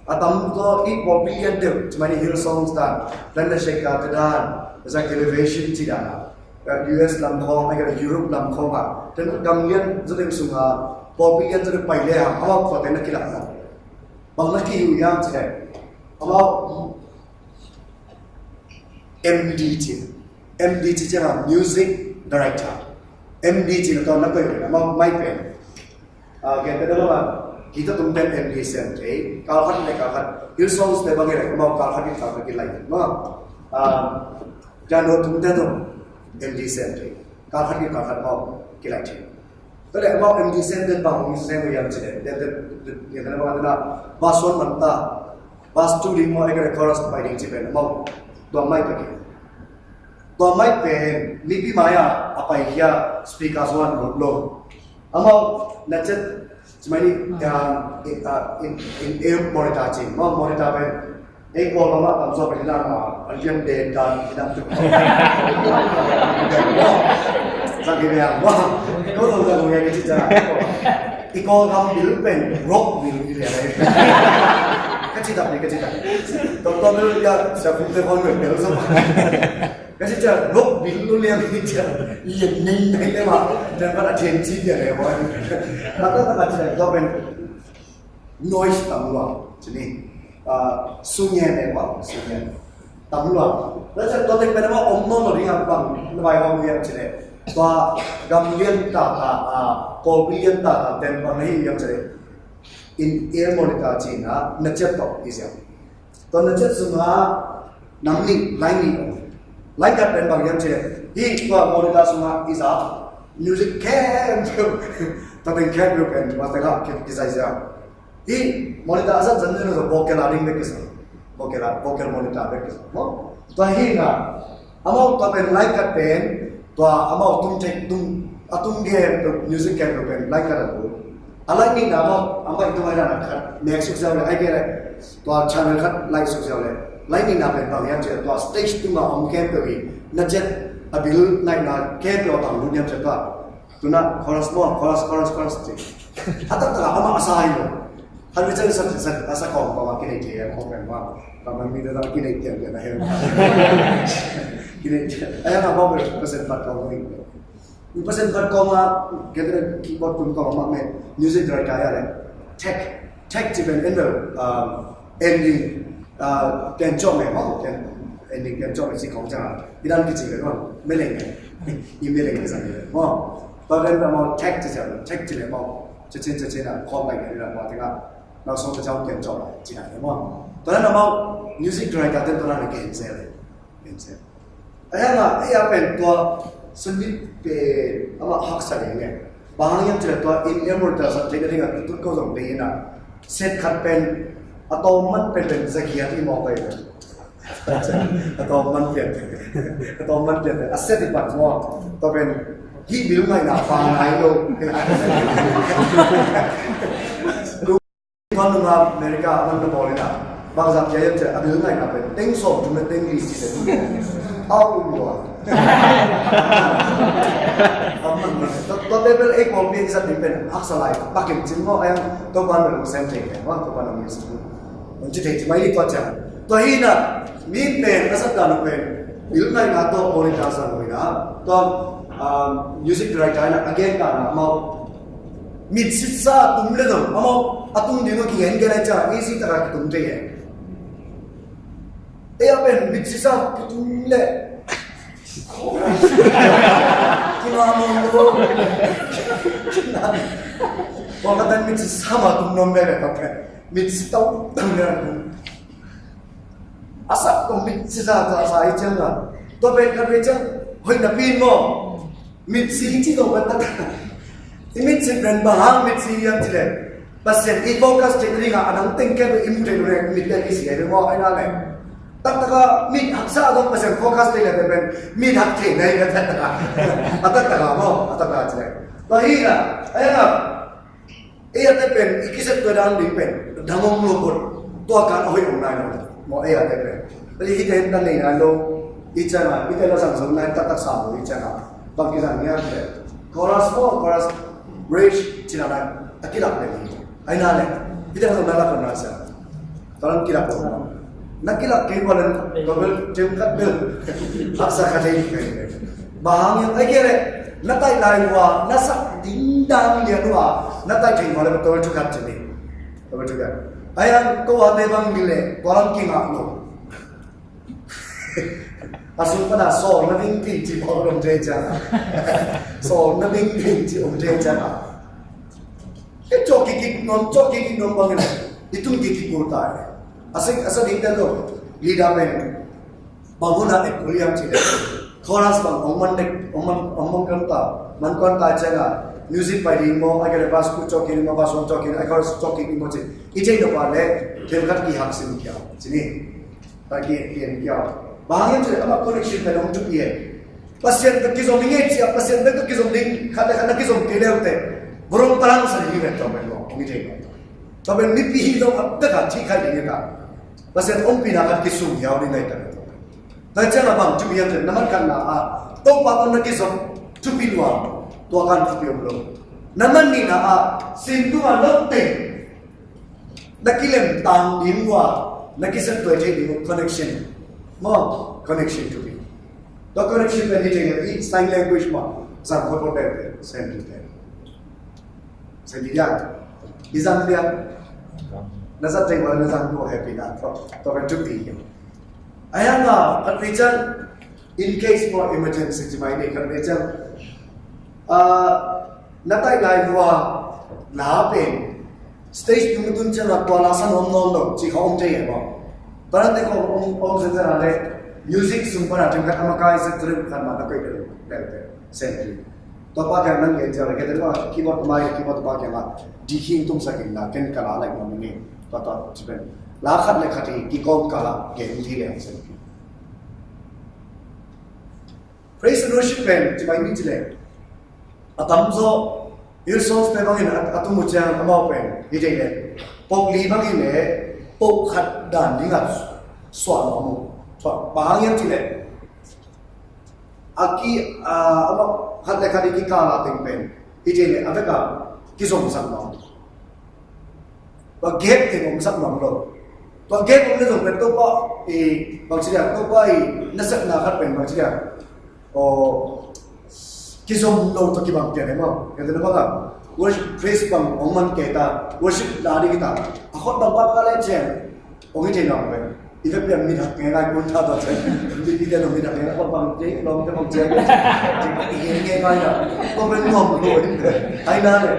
A tam zaw i pawlpi lian deuh, cimah ni Hillsong dan, Planetshakers te dan, Zach Elevation ci dan, eh, U S lam khawng, a Europe lam khawng ah, ten gam lian zaw deuh sungah, pawlpi lian zaw deuh pai le hang, amau tua ten na kilak na. Bang na kiu hiam ci le, amau M D ci, M D ci ciangah music director. M D ci na tawh na koih uh, amau mai pen. Ah, gen te dolo ma, guitar tum ten M D sem thei, kal khat le kal khat, Hillsongs te bang i lai, amau kal khat in kal khat kilai. Ma, ah, piano tum te tum M D sem thei, kal khat in kal khat amau kilai thei. Tua le amau M D sem ten bang, M D sem ko yam ci le, ten, ten, ten, ten, ten, bang, ten, bang, verse one man ta, verse two ding maw, a kei le chorus pai ding ci pen, amau, tua mai pen. Tua mai pen, mipi mai-ah a paikhia speaker zong a lut lo. Amau na cet, cimai ni, ah, in, ah, in, in ear monitor ci, amau monitor pen, ei Kawlgam ah tamzaw pen hi dan, ah, a lian den dan hi dan. Zang hi ve ang, wah, ko zong zang hi ve ka ci ciang. I Kawlgam bil pen rock bil hi lian ahi. Ka ci tak ni, ka ci tak. Doctor bil ya, sia kum te kon bil bil so. Ka ci ciang rock bil lu lian hi ciang. Lian ning ning le ma. Dan ka la thian ci lian le ma. Ka ta ka ci ciang tua pen noise tam lua. Ci ni. Ah, su ngen le ma, su ngen. Tam lua. Tua ciang tua teng pen ma om nawn lo ding a bang na vai hong lian ci le. Tua gam lian ta ta, ah, ko lian ta ta ten bang na hi lian ci le. In ear monitor ci na, na ciat tawh i ziau. Tua na ciat sungah nam nih, line nih om. Line khat pen bang hiam ci le, hih tua monitor sungah i za music khempeuh, tua teng khempeuh pen, tua tengah ki, kizai ziau. Hih monitor a zat zat nih tua vocal a ding bek kisa. Vocal a, vocal monitor bek kisa. Maw? Tua hi na, amau tua pen line khat pen, tua amau tum thei tum, a tum gen pen, music gen pen line khat a tum. A line nihna amau, amau i tum ai dan a khat, nek suk ziau le, ai gen le, tua channel khat line suk ziau le. Line nihna pen bang hiam ci le, tua stage tungah om khempeuh hi, na ciat a bil naihna khempeuh a bang lut hiam ci le tua. Tuna chorus maw, chorus, chorus, chorus ci. A taktak a amah a sa hi lo. Hal mi chan sa, sa, a sa kawm kawm a kinei thei a kawm pen maw. Ka man mi da da kinei tiang tiang a hen. Kinei tiang. A yang a kawm pen percent pat kawm a hin. Percent pat kawm a, kei te keyboard tum kawm a mah me. Music director ya le. Tech. Tech ci pen en lo, um, ending, uh, pian cawm me maw. Pian, ending pian cawm me ci kawm ciang a. I dan kici le maw. Meleng. I meleng kici le maw. Tua dan maw tech ci ciang, tech ci le maw. Cacin, cacin a, khawm lai kei la, tua tengah, lau sawm ka cau kian cawm lai, cina ni maw. Tua na maw, music director ten tua na kian sel, kian sel. Ai hang a, ai a pen tua, sundit pen, amah haksa le nge. Bang hang hiam cih leh tua in ear monitor sak theih nading a i tut ko zong deih in a, set khat pen a tawm man pen pen za giat i mawk ahi ve. A tawm man pian pen, a tawm man pian pen a set i pan maw? Tua pen hih bil ngaihna pa ngai lo. Tua nung a America a man na bawl in a, bangzah kia hiam cih leh a bil ngaihna pen teng sawm thum le teng li ci te. Au lua. Tua pen bel ei pawlpi i zat ding pen haksa lai, Pakim cin maw, a yang Topa'n bel hong sem thei pen maw, Topa'n hong sem thei. Hong ci thei ci mai ni tua ciang. Tua hi in a, mi pen a zat dan uh pen bil ngaihna tawh pawlin ta zang uh in a, tua, um, music director in a, a gen dan a amau Mit sitsa a tum le zong amau a tum ding uh kigen gen a ciang easy taka kitum thei e. Ei a pen mit sitsa kitum le kima mong lo. Kua ka tan mit sitsa ma tum nom le le ka pen mit sitsa tum le. A sak kong mit sitsa ta sa i ciang a, tua pen ka pen ciang hoih na pin maw? Mitsi ci lo pen taktak. I mitsi pen bang hang mitsi hiam cih leh Pasian i focus cih ringah a dang teng kep i mu thei lo leh mit le i si ai lo maw, ai na leh. Taktak a mit haksa a dong Pasian focus thei leh pen mit hak thei nai ka taktak a. A taktak a maw, a taktak a cih leh. Tua hi na, ai na. Ei a te pen i kisep tua dan ding pen dang om lo bot, tua kan a hoih om nai lo maw, ei a te pen. Bali hite in dan nei nai lo. I ciang a hite la zang zong nai taktak sa lo i ciang a bang kizang hiam te, chorus maw, chorus bridge cina nai a kilak le ni. Ai na le hite la zong nai la kon na sa. Tua lam kilak lo. Na kilak kei bang len tua bel tem khat bel haksa khat ei. Bang hang hiam ai kei leh na taih lai uh a na sak ding dan lian uh a na taih thei uh a le tua bel thu khat ci ni. Tua bel thu khat. Ai ang ko a te bang ni leh tua lam kingah lo. A sung pan a sawl na vingving ci pawl om thei ciang a. Sawl na vingving ci om thei ciang a. Ei cawk kikik nuam, cawk kikik nuam bangin i tung kikik kul ta e. A sa, a sa ding ten lo. Leader pen bang hun a et kul hiam cih leh chorus bang hong man dek, hong man, hong man kuan ta, man kuan ta ciang a music pai ding maw, a kei leh bass ku cawk kik ding maw, bass hong cawk kik ding, a chorus cawk kik ding maw ci. I cei nop a leh themkhat kihak sim kia ci ni. Tua ki, ki en kia. Bang hang hiam cih leh amah connection pen hong thupi e. Pasian tawh kizom hi ngei ci a, Pasian bek tawh kizom ding khat le khat na kizom kei le uh teh, vurung palang sa ding hi ven tua pen maw, hong hi thei maw. Tua pen mipi hi zong a bek a thih khai ding hi ta. Pasian ompihna khat kisum hiau ding nai ta tua pen. Tua ciang a bang thupi hiam cih leh na man khatna ah Topa tawh na kizom thupi lua, tua kan thupi om lo. Na man nihna ah sin tungah lo teng na kilem tang ding uh a, na kisep tuai thei ding uh connection. Maw, connection thupi. Tua connection pen hi thei ngai, i sign language maw, zang khawng khawng pen pen, sem ding pen. Sem ding ya. I zang ding ya. Na zat thei maw, na zang ding uh happy na. Tua, tua pen thupi hi. Ai hang a, khat vei ciang, in case maw emergency ci mai ni, khat vei ciang, ah, na taih lai uh a la pen stage tung tun ciang a tua la sa nuam nawn lo ci kha om thei e maw. Tua na te kha om, om zen zen a le music sung pan a themkhat a makai zet zen khat mah na koih lo, lo, lo, lo. Sem ding. Tua pa kiang nang gen cia leh, kei te tua keyboard tua mai, keyboard tua pa kiang a, D key tung sak in la, ken ka la lai mawk ning. Tua tua ci pen. La khat le khat hi, kikawm ka la, gen hi le ang sen. Praise and worship pen, ci mai ni ci le. A tam zaw, Hillsong pen bangin a, a tum uh ciang amau pen, hi thei le. Pok li bangin le, pok khat dan ding a suah mawk mu. Suah, bang hang hiam ci le. A ki, a, amah khat le khat i kikal a teng pen i thei le a vek a kizomsak nuam. Tua gap teng omsak nuam lo. Tua gap om le zong pen Topa i bangci dia, Topa i nasepna khat pen bangci dia. Aw, kizom lo tua kibang pian e maw. Kei te na bang a worship, praise bang ong man kei ta, worship la ding kita. A khot bang bang ka le cian. Ong i thei nong pen. I vekpi a mit hak ngei ngai kun tha ta cia. Mipi te nong mit hak ngei ngai kun bang te, nong te bang cia. I ngei ngai na. Ko pen nuam ko. Ai na le.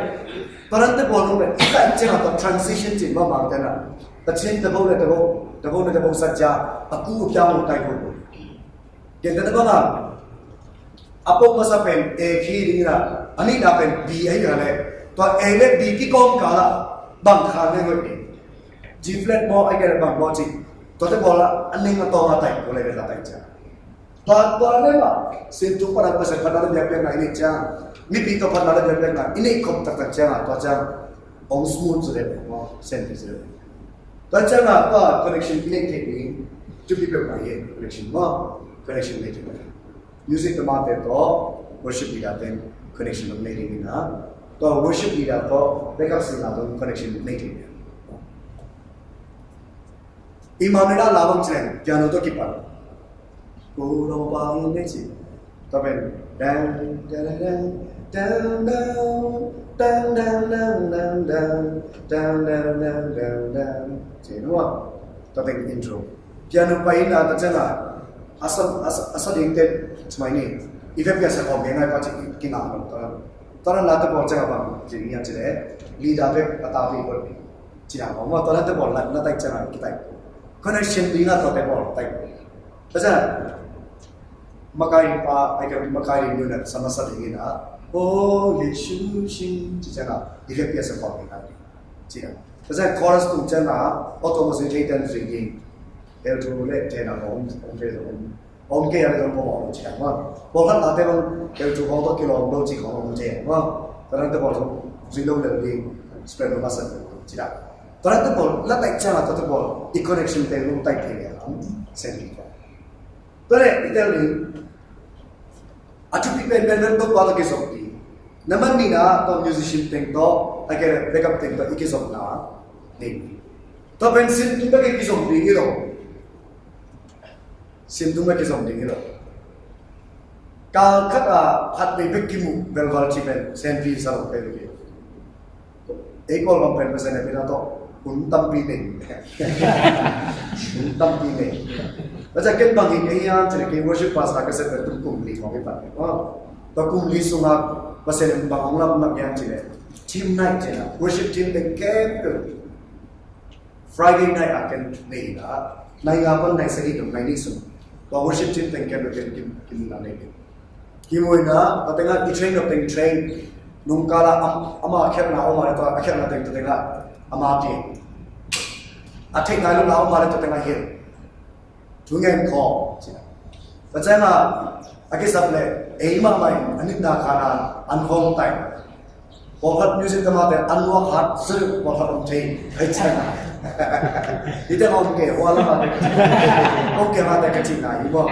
Paran te pawl nong pen. I ka cia ka transition cin ma bang te na. Ta cin te bo le te bo. Te bo le te bo sa cia. A ku u piang u tai ko. Ken te na bang a. A pok masa pen A key ding in a, a nihna pen B ahi a leh, tua A le B kikawm kal ah bang khang ngai hoih ding? G flat maw, a kei leh bang maw ci, tuate bawl a, a ning a tawng a tai ko le la tai ciang. Tua, tua le mah, sin tung pana Pasian phatna le biakpiakna i neih ciang, mipi tawh phatna le biakpiakna i neih khop taktak ciang a, tua ciang hong smooth zaw deuh maw, senpi zaw deuh. Tua ciang a, tua connection i neih theih ding, thupi peuhmah hi, connection maw, connection neih theih ding. Music tamate tawh worship leader ten connection hong nei ding in a, tua worship leader tawh backup singer tawh connection hong nei ding in a. Immanuel la bang ci leng piano tawh kipan. Ko lawng pa in nei ci. Tua pen dang dang dang dang dang dang dang dang dang dang dang dang dang dang dang dang. Ci nuam. Tua pen intro. Piano pai in a, tua ciang a, a sa, a sa, a sa ding teh, cimai ni, effect pian sa khawm ngai ngai pa ci ki, kingah lo, tua, tua la te bawl ciang a bang ci ni a ci leh, leader bek a ta pi bawl ni, ci a khawm, tua la te bawl la, la tai ciang a ki tai. Connection ding a tua te bawl tai. Tua ciang, makai pa, ai ka makai ding nu na, sa ma sa ding in a, oh, Yesu shin, ci ciang a, effect pian sa khawm ngai ngai. Ci a. Tua ciang chorus tung ciang a, auto ma zui thei ten zui ding. L two le ten a om, om thei om. Om kei a le om pawlkhat om ci a. Pawlkhat la te bang L two khawng tawh kilawm lo ci khawng om thei a. Tua dan te bawl zui lo le ding. Spread lo masa lo ci a. Tua dan te bawl la tai ciang a tua te bawl i connection te lo tai thei le a. Sen ki tua. Tua leh i tel ding a thupi penpen pen Topa tawh kizop ding. Na man nihna tawh musician teng tawh a kei leh backup teng tawh i kizopna nei ding. Tua pen sin tung bek i kizop ding hi lo. Sin tung bek kizop ding hi lo. Kal khat a khat vei bek kimuh velval ci pen senpi sa lo pen hi. Ei Kawlgam pen Pasian hehpihna tawh hun tampi nei. Hun tampi nei. Tua ciang ken bang hi kei hiam cih leh kei worship pastor ka sep pen kum li khawng hi pan. Tua kum li sungah Pasian in bang hong lam lam hiam cih leh team night cih a, worship team teng khempeuh Friday night a ken nei in a, nai nga pan nai sagih dong nai nih sung tua worship team teng khempeuh ken kin, kin na nei in. Kimu in a, tua teng ah i train nop teng train. Nung kal ah am-, ama khialhna om a leh tua a khialhna teng tua teng ah ama pi. A theih nai lo na om a leh tua teng ah hilh. Thu ngen khawm ci a. Tua ciang a, a kisap leh ei mahmah in a nitna khan a an khawm tai. Pawlkhat music tamate an nuak hat zaw deuh pawlkhat om thei. Hei ciang a. Hih teng om kei, hua lam a te ka cih. Om kei mah te ka cihna hi maw.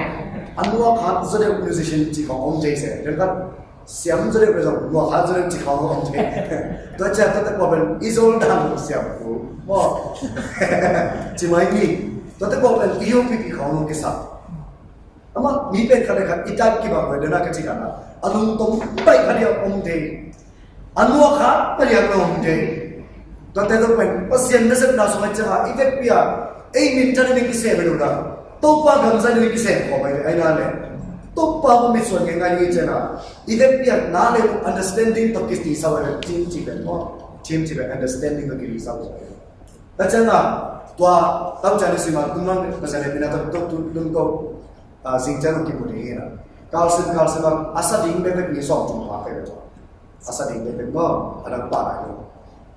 An nuak hat zaw deuh musician cih khawng om thei se. Tua khat siam zaw deuh le zong nuak hat zaw deuh cih khawng om thei. Tua ciang tuate pawl pen i zol dan siam pu maw. Ci mai ni. Tuate pawl pen i hong pipi khawng kisap. Amah mi pen khat le khat i tat kibang ve dena ka cih dan a, a lungtom baih khat ia om thei. A nuak khat palian lo om thei. Tuate zong pen Pasian nasepna sungah ciang a i vekpi a ei minthan in kisem hi lo na. Topa gam zan in kisem khawm hi ve, ahi na le. Topa hong mitsuan ngeingai ding hi ciang a i vekpi a na le understanding tawh kiti sa ve, team ci ve maw. Team ci ve understanding tawh kiti sa ve. Tua ciang a tua tau ciang i sim a tung lang Pasian hehpihna tawh tung tung tung ko. Ah, zing ciang kimu ding hi na. Kalsim, kalsim a, a sa ding bekbek mi sawm tum pha kei ve tua. A sa ding bekbek maw, a dang pha lai lo.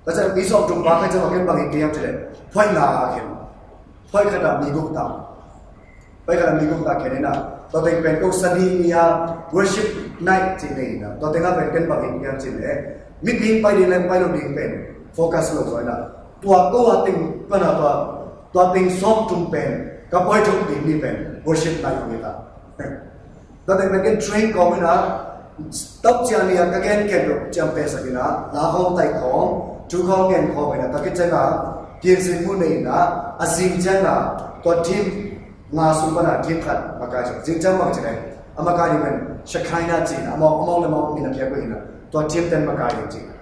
Tua ciang mi sawm tum pha kei ciang a ken bang hi kei hiam cih leh, phoih la a khen. Phoih khat a mi guk ta. Phoih khat a mi guk ta khen hi na. Tua teng pen ko sa ni ni a worship night ci nei hi na. Tua teng a pen ken bang hi kei hiam cih leh, mipi pai ding le pai lo ding pen focus lo zaw hi na. Tua ko a teng pan a tua, tua teng sawm tum pen ka poi thuk ding ni pen worship night hi ta. Tua teng pen ken train kawm in a, tau ciang ni a ka gen kem lo ciang pe sak in a, la khawng tai khawng, thu khawng gen khawng in a, tua khit ciang a, piansin mu nei in a, a zing ciang a, tua team nga sung pan a team khat makai ciang, zing ciang bang ci leh, a makai ding pen Shekinah ci in a, amau, amau le amau min a piak uh in a, tua team ten makai ding ci in a.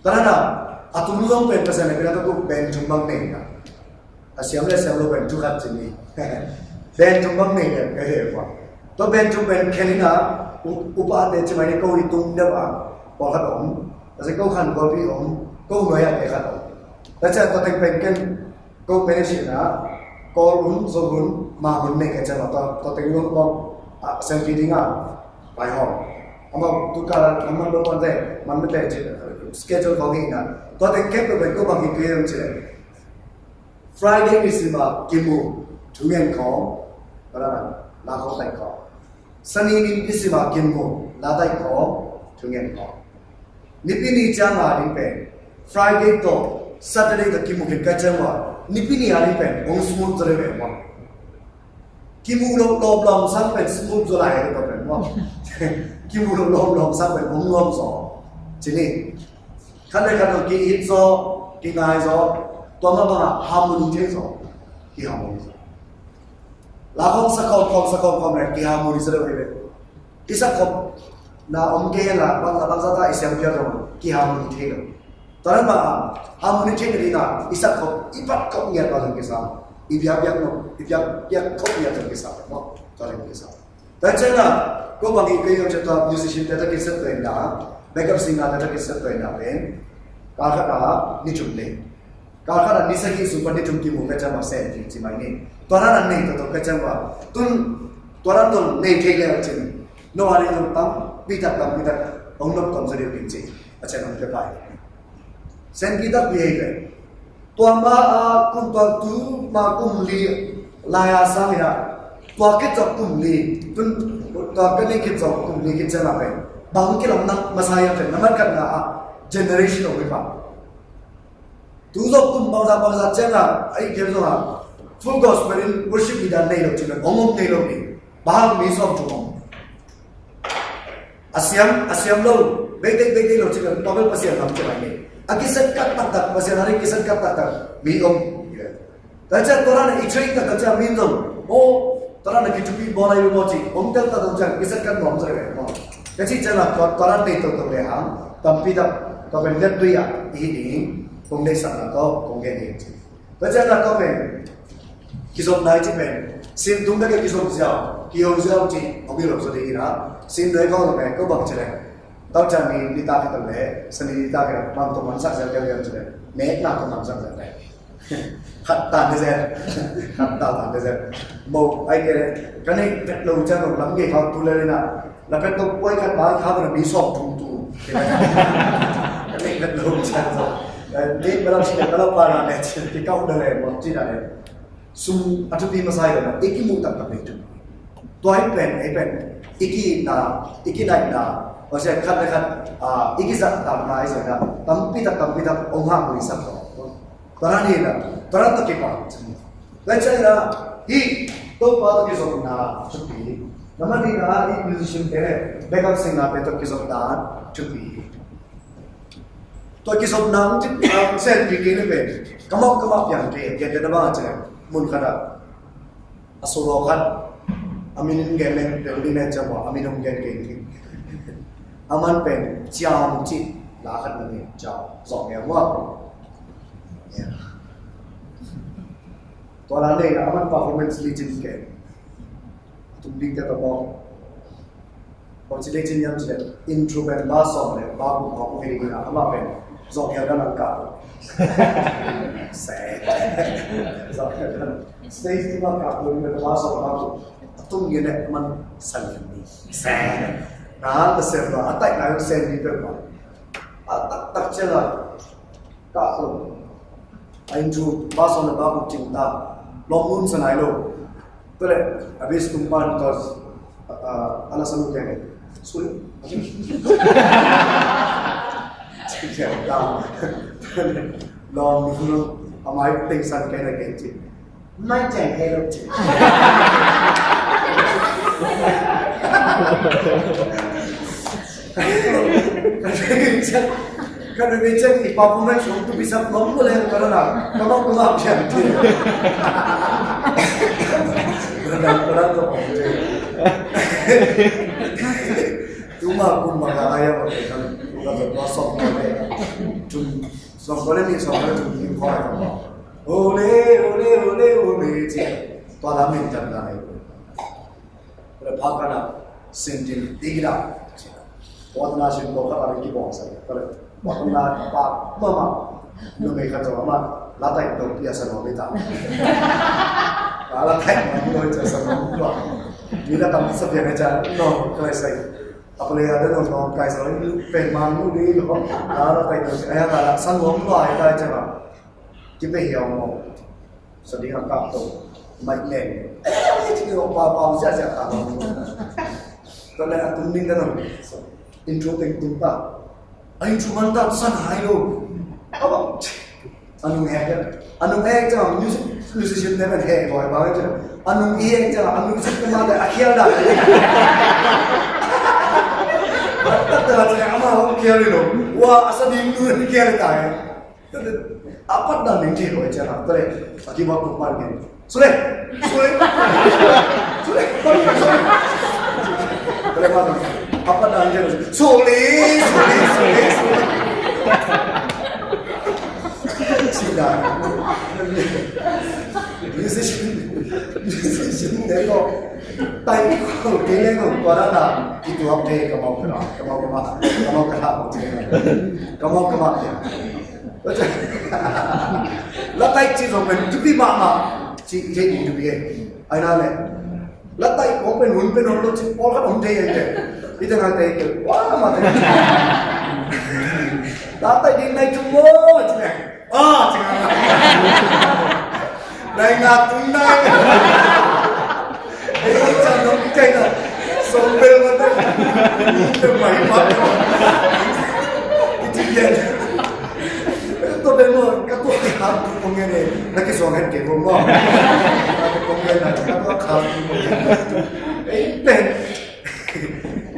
Tua dan a, a tung zong pen Pasian hehpihna tawh pen thum bang nei in a. A siam le siam lo pen thu khat ci ni. Pen thum bang nei le ka he pa. Tua pen thum pen khen in a, u-, upate ci mai ni ko i tung deuh a, pawlkhat om. A si ko khan ko pi om, ko nuai a pe khat om. Tua ciang tua teng pen ken ko pen si na, Kawl hun, Zo hun, Mang hun nei ka ciang a tua, tua teng lo om, a, senpi ding a. Pai hawm. Amau tu kal a man lo man te, man mite schedule khawng hi na. Tua teng khempeuh pen ko bang hi kei hiam cih leh, Friday nisim a kimu, thungen khawm, la khawm, taih khawm. Sani nisim a kimu, la taih khawm, thungen khawm. Nipi ni ciang a ding pen, Friday tawh Saturday tawh kimu khin ka ciang a, nipi ni a ding pen hong smooth zaw deuh ve maw. Kimu lo lawmlawm sang pen smooth zaw lai hi tawh pen maw. Kimu lo lawmlawm sang pen hong nuam zaw. Ci ni. Khat le khat tawh ki-it zaw, kingai zaw, tua mah bangah harmony thei zaw. Ki-harmony zaw. La khawng sa khawm khawm, sa khawm khawm le ki-harmony zaw deuh hi ve. I sak khopna om kei hen la, bangzah bangzah ta i siam phial zong kiharmony thei lo. Tua nan mah a harmony theihna dingin i sak khop, i pat khop ngiat mah zong kisam. I biakpiak nop, i biakpiak khop ngiat zong kisam maw. Tua zong kisam. Tua ciangin ko bang hi kei hiam cih leh tua musician te tawh kisat tua in a, backup singer te tawh kisat tua in a pen, kal khat a ni thum nei. Kal khat a ni sagih sung pan ni thum kimu ka ciang a sen ding ci mai ni. Tua dan a nei tawh ka ciang a, tun tua dan tawh nei thei le uh cin, no a ding zong tampi tak, tampi tak hong nop tom zaw ding uh cin, a ciang hong pia pai. Sen ding takpi hi ve. Tua ma a kum, tua tu ma kum li lai a sang in a, tua khit zawh kum li, tun tua ka nei khit zawh kum li khit ciang a pen, bang kilamdang masa hiam cih leh, na man khatna a generation hong hi pah. Tu zawh kum bangzah bangzah ciang a, a i khem zong a, Full Gospel in worship leader nei lo cih leh hong om ngei lo ding. Bang hang mi sawmthum om. A siam, a siam lo, beidek beidek lo cih leh tua bel Pasian lam ci mai ni. A kisetkat taktak, Pasian a ding kisetkat taktak mi om. Tua ciang tua dan a i train taktak ciang mi zong, oh, tua dan a kithupi bawl lai lo maw ci, hong tel taktak ciang kisetkat nuam zaw ve maw. Ka cih ciang a tua, tua dan nei toto le hang, tampi tak, tua pen lettui a i hi ding, kong deihsakna tawh kong gen ding ci. Tua ciang a tua pen kizopna i cih pen, sin tung bek a kizop ziau, kiho ziau cih hong hi lo zaw ding hi na. Sin dai khawng lo pen ko bang ci leh, tau ciang ni nitak hi ta leh, Sani nitak hi ta, man tawh mansak zel kei hiam ci leh, nekna tawh mansak zel kei. Khat tan de zel. Khat tan tan de zel. Mo, ai kei leh, ka neih vet lo ciang lo lam gei khawng tu le na. Na vet lo puai khat ba kha na mi sawmthum tu. Ka neih vet lo ciang lo. Ni ba lam si ka lam ba na ne, ki kau da le, mo ci na le. Sum a thupi masa hi lo na, i kimuh taktak le tu. Tua hi pen, hi pen, i ki na, i ki nai na, o sia khat le khat, a, i ki zat tak na, i zat na, tampi tak, tampi tak, ong ha ko i sak ko. Tua dan hi na, tua dan tawh kipan. Tua ciang na, hi, Topa tawh kizopna thupi. Na man hi na, hi musician te le, backup singer te tawh kizopna thupi. Tua kizopna ang cik, ang sen pi kei le pen. Kamau, kamau piang kei, kei te na bang a ciang, mun khat a. A solo khat, a min in gen leng, tel ding leng ciang maw, a min hong gen kei ni. A man pen, Ciam ci, la khat na ni, Ciam, zawh ngiat maw. Tua la nei, a man performance li cin kei. Tum ding te tawh maw. Bang ci lei cin hiam cih leh, intro pen ba sawm le ba guk khawng hi ding hi na, amah pen zawhkhial dan a kah. Se. Zawhkhial dan. Stage tu mah kah ding pen ba sawm ba guk. A tung hi leh man sang hi ni. Se. Na, ta se ba, a taih nai sen ding pen ba. A taktak ciang a. Kah lo. A intro ba sawm le ba guk cing ta. Lawm mun sa nai lo. Tua leh, a bass tum pan tua, a, a, a la sa lu kei. Sorry. Lawm mun, a mai teng san kei na kei ci. Mai teng kei lo ci. Ka na vei ciang i performance hong tupi sak nuam ko leng ka na, ka mah, ka mah piang ti. Ka na, ka na to hong te. Tuma kun ma ka aya ma ka kan, ka to sawm ko le. Tum, sawm ko le ni, sawm ko le tum ni ko ai ka ma. Ole, ole, ole, ole, ci. Tua la min tan na ai. Tua leh pha khat ah sin tin ding hi ta. Tua tana sin tua khat ah kibawng sa. Tua leh tua tana pa mama. Numei khat zong amah la tai no pia sa no mi ta. La tai no pia sa no mi ta. Mi la tam sa pia mi ta no ka lai sai. Pale a dano no kai sa pen man mu ni lo. Ara pai no. Aya kala san wang lo ai kai chama. Kipe hiau mo. Sa ding a kap to. Mai len. Eh, ai ti lo pa pa sia sia ka lo. To le a tung ding dano. Intro teng tung ta. A intro man ta san hai lo. Aba. A nung hek, a nung hek ciang music, musician te pen hek bawi bawi ciang. A nung i hek ciang a music te mah te a khial dan. A tak tak ciang amah hong khial hi lo. Wa, a sa ding nu khial hi ta e. A pat dan ding thei bawi ciang a, tua leh a kibat kong pan gen. Sule, sule, sule, sule. Tua leh mah a pat dan gen. Sule, sule, sule, sule. Sida. Musician, musician te ko. Tai ko, kei leng ko, kua da na. Itu ap te, kamau kama, kamau kama, kamau kama, kamau kama. La tai ci zong pen tupi mama. Ci, ci tupi e. Ai na le. La tai kong pen hun pen hong lo ci pawlkhat hong thei ai te. I te ngai te ke. Wa ma te. La tai ding nai tum mo ci ne. Ah, ci ngai. Nai nga tum nai. Ei, ci nong kai na. Song bel ma te. Te mai ma te. I ci yen. Tua pen maw, ka tua khat kong ngen e, na kisuang het kei maw. Kong ngen na, ka tua khat kong ngen. Ei pen,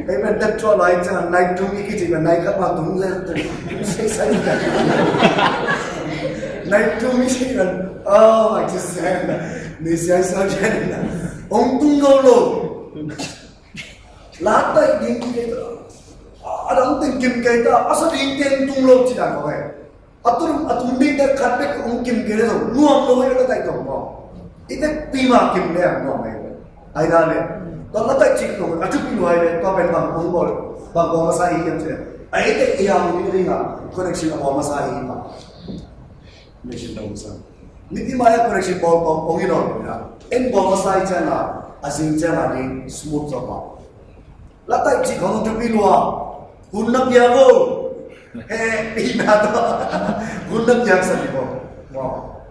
ei pen, dat tua lai ciang, nai tum i kici pen, nai khat ma tum le, tum sei sai. Nai tum i kici pen, oh, I just said, ni sai sai. Ong tung lo lo. La tai ding kei ta. A dang teng kim kei ta. A sa ding teng tung lo ci dan ko e. A tum, a tum ding te khat bek hong kim kei le zong nuam lo hi la tai tong ko. I tek pi ma kim le ang nuam hi. Ai na le. Tua la tai cik tong a cuk pi nuai le tua pen bang hong bol. Bang ko masa hi kiam ci le. Ai tek i ang ni ring a connection a ko masa hi ma. Connection dong sa. Mipi maya connection bawl kong ong in on na. En bawl masa i ciang a, a zing ciang a ding smooth zaw pah. La tai cik hong tupi lua. Hun na pia vo. He, pi na to. Hun na pia sa ni vo. Wow.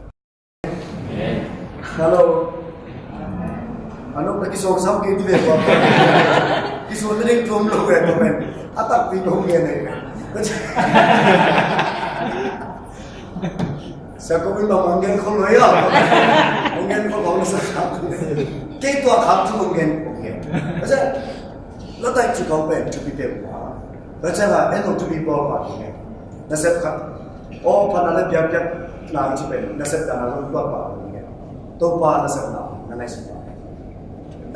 Hello. Ano, na kisawng sam kei ti ve ko. Kisawng na ding tuam lo ve ko men. A tak pi ko ngen nei. Sa ko min ba mong gen ko lo ya. Mong gen ko lo sa ka. Kei tua kham thu mong gen ko gen. Asa, la tai chu ko pen chu pi pe wa. Asa la en lo chu pi ko pa ko gen. Na sep kha. O pa na le pia pia na chu pen. Na sep da na lo ko pa ko gen. To pa na sep na. Na nai sep na.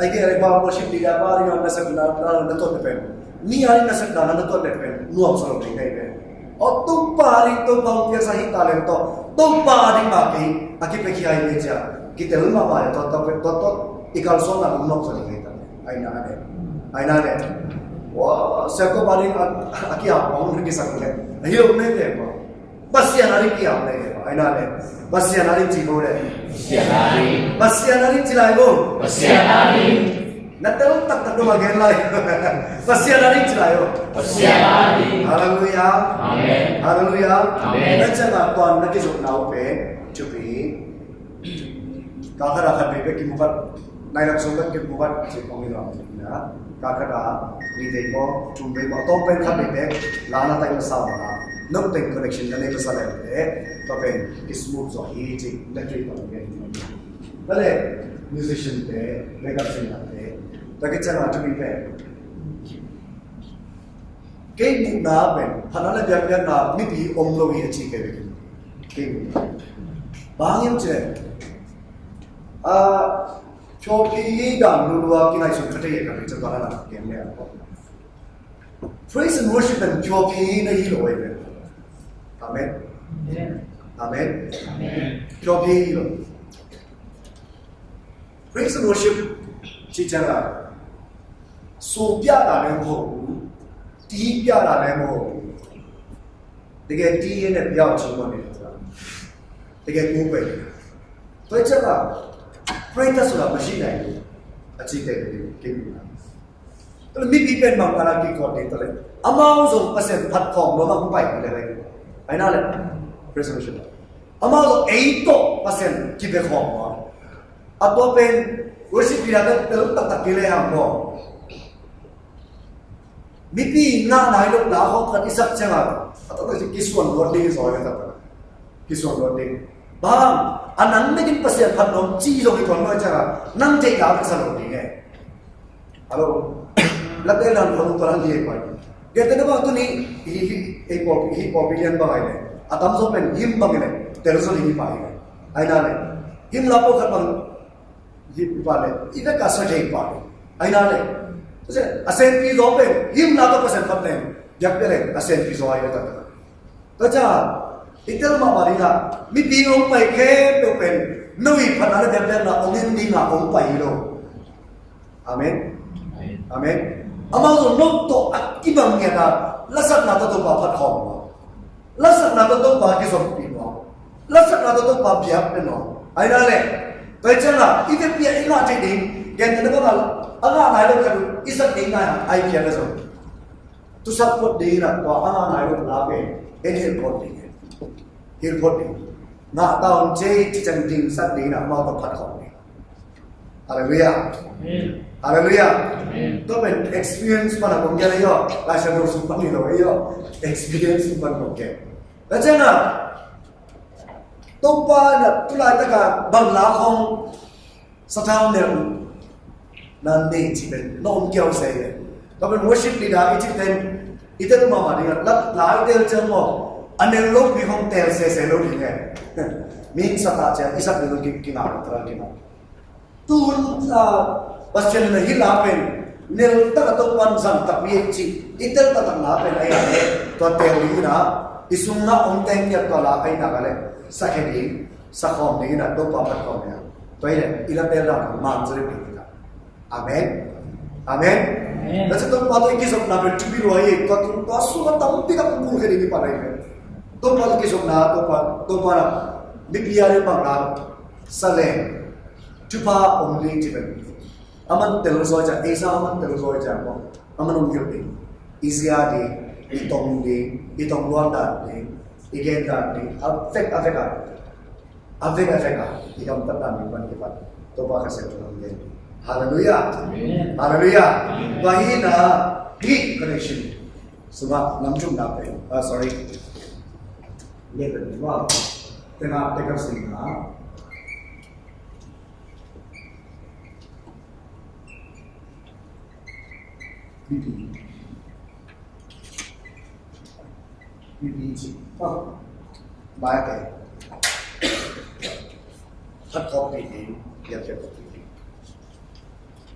Ai ke ai ba worship leader ba ri na sep na na to pen. Ni a ri na sep na na to pen. Nuam sa lo pen. Aw, Topa a ding, Topa hong piaksa hi talent tawh, Topa a ding mah kei, a kipiakhia hi ve cia, kitel mahmah le tawh, tawh, tawh, tawh, i kalsuanna hong nawk zaw ding hi ta. Ai na le, ai na le. Wow, Jacob a ding a, a kiap hong na kisak le. A hi lo nei le maw. Pasian a ding kiap nei le maw. Ai na le. Pasian a ding ci ko le. Pasian a ding. Pasian a ding ci lai maw. Pasian a ding. Na tel taktak dong a gen lai. Pasian a ding ci lai aw. Pasian a ding. Halleluiah. Amen. Halleluiah. Amen. Na ciang a kuan na kizopna uh pen thupi. Ka khat a khat vei bek kimu vat. Nai lam sung bek kimu vat ci pong in lam na. Ka khat a ni vei maw, thum vei maw, tawm pen khat vei bek la na tai masa maw. Nop teng connection na nei masa leh te. Tua pen kismooth zaw hi ci na tui tawh gen. Tua leh musician te, backup singer te, tua khit ciang a thupi pen. Kei muhna pen, phatna le biakpiakna mipi om lo hi a ci kei ve kei. Kei muhna. Bang hiam cih leh, a, pure hi dan lulua kingaihsun kha thei e ka pi ca tua na na kem le a. Praise and worship and pure hi na hi lo e. Amen. Amen. Pure hi lo. Praise and worship ci ciang a, su pia da le mo, ti pia da le mo. Tike ti ne pia ci mo ne. Tike ku pe. Tua ciang a, praise ta su la ma shi dai. A ci te ke ke. Mipi pen bang a na kikawt ding ta le. Amau zong Pasian phat khawm lo bang pai le le. Ai na le. Praise the Lord. Amau zong ei tawh Pasian kibe khawm lo. A tua pen worship leader te luk taktak ki le hang ko. Mipi ngah nai lo la khawm khat i sak ciang a, a tawh kisuan luat ding i zaw i taktak. Kisuan luat ding. Bang, a nang nekin Pasian phat nuam ci zong i tuan nuai ciang a, nang theih la ka sa lo ding e. Hello. Late lan khawm tuan ding e pai. Gentehna bang tuni, hi, hi, hi, pawl, hi pawl bilian bang ai le. A tam zaw pen him bang i le. Tel zaw ding i pai le. Ai na le. Him la pawl khat bang Hih pa le, i vek a sa thei pa le. Ai na le. A senpi zaw pen, him na ka Pasian phat pen, biak pen le, a senpi zaw ai le ta. Tua ciang, i tel mahmah ding a, mipi hong pai khempeuh pen, no i phatna le biakpiakna hong en ding a hong pai hi lo. Amen. Amen. Amau zong no tawh a kibang ngiat a, lasakna tawh Topa phat khawm. Lasakna tawh Topa kizoppi nuam. Lasakna tawh Topa biak pe nuam. Ai na le. Tua ciang a, i vekpi a i ngah theih ding. Gentehna bang a, a ngah nai lo khat uh, i sak ding nai a, ai piak a zong. Tusak phot ding in a, tua a ngah nai lo la pen. En hilh phot ding. Hilh phot ding. Ngah ta hong cei, ci ciang ding sak ding in a, amau tawh phat khawm ding. Hallelujah. Amen. Hallelujah. Amen. Tua pen experience pan a kong gen ahi aw. Lai Siangtho sung pan hi lo ahi aw. Experience sung pan kong gen. Tua ciang a, Topa na tu laitak a bang la khawng sathau neu na nei ci pen na om kiau se. Tua pen worship leader i ci pen i tel mahmah ding a, la i tel ciang maw, a neu lo pi khawng tel sese lo ding e. Min sa ta ciang i sak ding lo ki, kingah lo, ta kingah. Tun, ah, Pasian in a hih la pen neu tak a Topa'n zang takpi e ci, i tel taktak la pen a hi a le, tua tel ding in a, i sung na om teng kia tua la a hi nak a le, sa khe ding, sa khawm ding in a, Topa phat khawm ding a. Tua hi le, i la tel dan man zaw ding in a. Amen. Amen. Amen. Tua ciang Topa tawh i kizopna pen thupi lua hi, tua tun tua sung a tampi tak kul khe ding i pan ahi pen. Topa tawh kizopna, Topa, Topa na, mipi a ding bang la, sa leng. Thupha om ding ci pen. Aman tel zaw ciang, ei sa aman tel zaw ciang maw. Aman om hilh ding. I zia ding, i tong ding, i tong luang dan ding, i gen dan ding. A vek, a vek a. A vek, a vek a. I gamtat dan ding pan kipan. Topa Kha Siangtho om ding. Hallelujah. Amen. Hallelujah. Amen. Tua hi na, hih connection. Sungah, nam thumna pen. Ah, sorry. Nge pen, wow. Tengah, tengah sing na. Bibi. Bibi ci. Oh. Bai te. Khat khawng bibi. Yap yap bibi.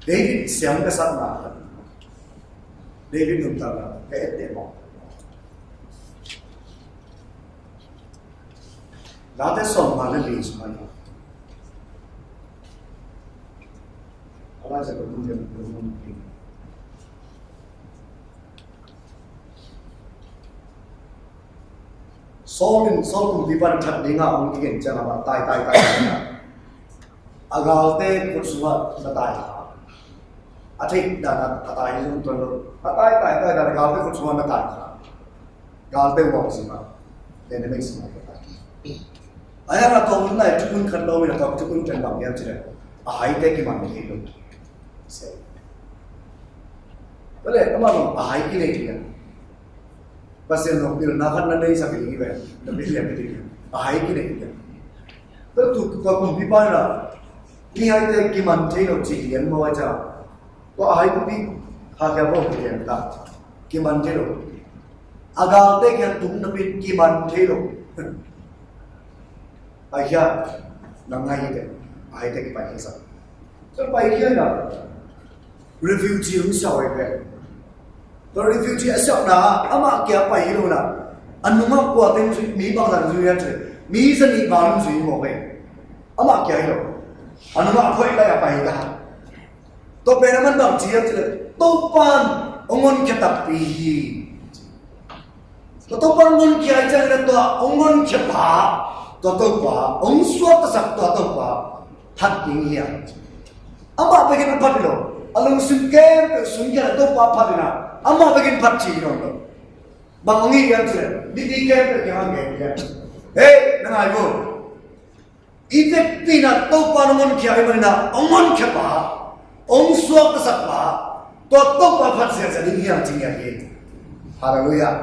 David siang ka sak na. David nuntakna ka et te maw. Late sawmnga le li sung a hi. A Lai Siangtho mun lian mun mun. Saul in, Saul kumpipa in that ding a hong kigen ciang a tai, tai, tai, tai. A galte khut sungah na tai kha. A theih dan a, a tai hi zong tuan lo. A tai, tai, tai dan a galte khut sungah na tai kha. Galte huang sungah. Dynamic sungah na tai kha. A yang a tawng nai thukun khat lo, min a tawng thukun khat lo hiam ci le. A haite kiman thei lo. Sei. Tua le, amah bang a hai kinei ding a. Pasian nong pilna khat na nei sak ding hi ve. Na pilna hi ding hi. A hai kinei ding a. Tua tu, tua kumpipa in a. Mi haite kiman thei lo ci lian maw a ca. Tua a hai kumpi. Kha kia bo lian ta. Kiman thei lo. A galte kiang tung na pin kiman thei lo. A hia. Na ngai hi ve. A haite kipai hi sak. Tua pai hi na. Refugee hong siau ahi pen. Tua refugee a siauna amah kia pai hi lo na. A nungah kua teng zui, mi bangzah zui a ci. Mi zanih val zui mawk ahi. Amah kia hi lo. A nungah a phoih lai a pai hi ta. Tua pen a man bang ci a ci le. Topan hong honkhia takpi hi. Tua Topa hong honkhia ahih ciangin a tua hong honkhia pa, tua Topa, hong suaktasak tua Topa, phat ding hi a. Amah bek in a phat hi lo. A lungsim khempeuh sungkhia in Topa phat in ah, amah bekin phat ci hi nawn lo. Bang hong hi hiam cih leh, mipi khempeuh kiang hong gen hiam? Hei, na ngai vo. I vekpi in ah Topa in hong honkhia ahih manin ah, hong honkhia pa, hong suaktasak pa, tua Topa phat ziahziah ding hi hang ci ngiat hi. Halleluiah.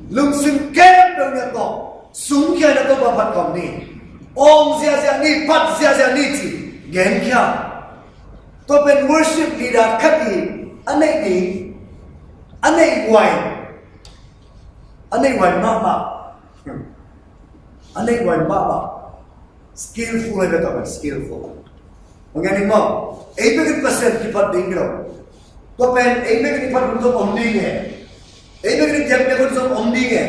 Lungsim khempeuh in ah tawh sungkhia in ah Topa phat khawm ni. Awng ziahziah ni, phat ziahziah ni ci genkhia. Tua pen worship leader khat in a neih ding, a neih huai, a neih huai mahmah. A neih huai mahmah. Skillful ahi ve, tua pen skillful. Hong gen ding maw? Ei bekin Pasian kiphat ding hi lo. Tua pen ei bekin i phat hun zong om ding e. Ei bekin i piakpiak hun zong om ding e.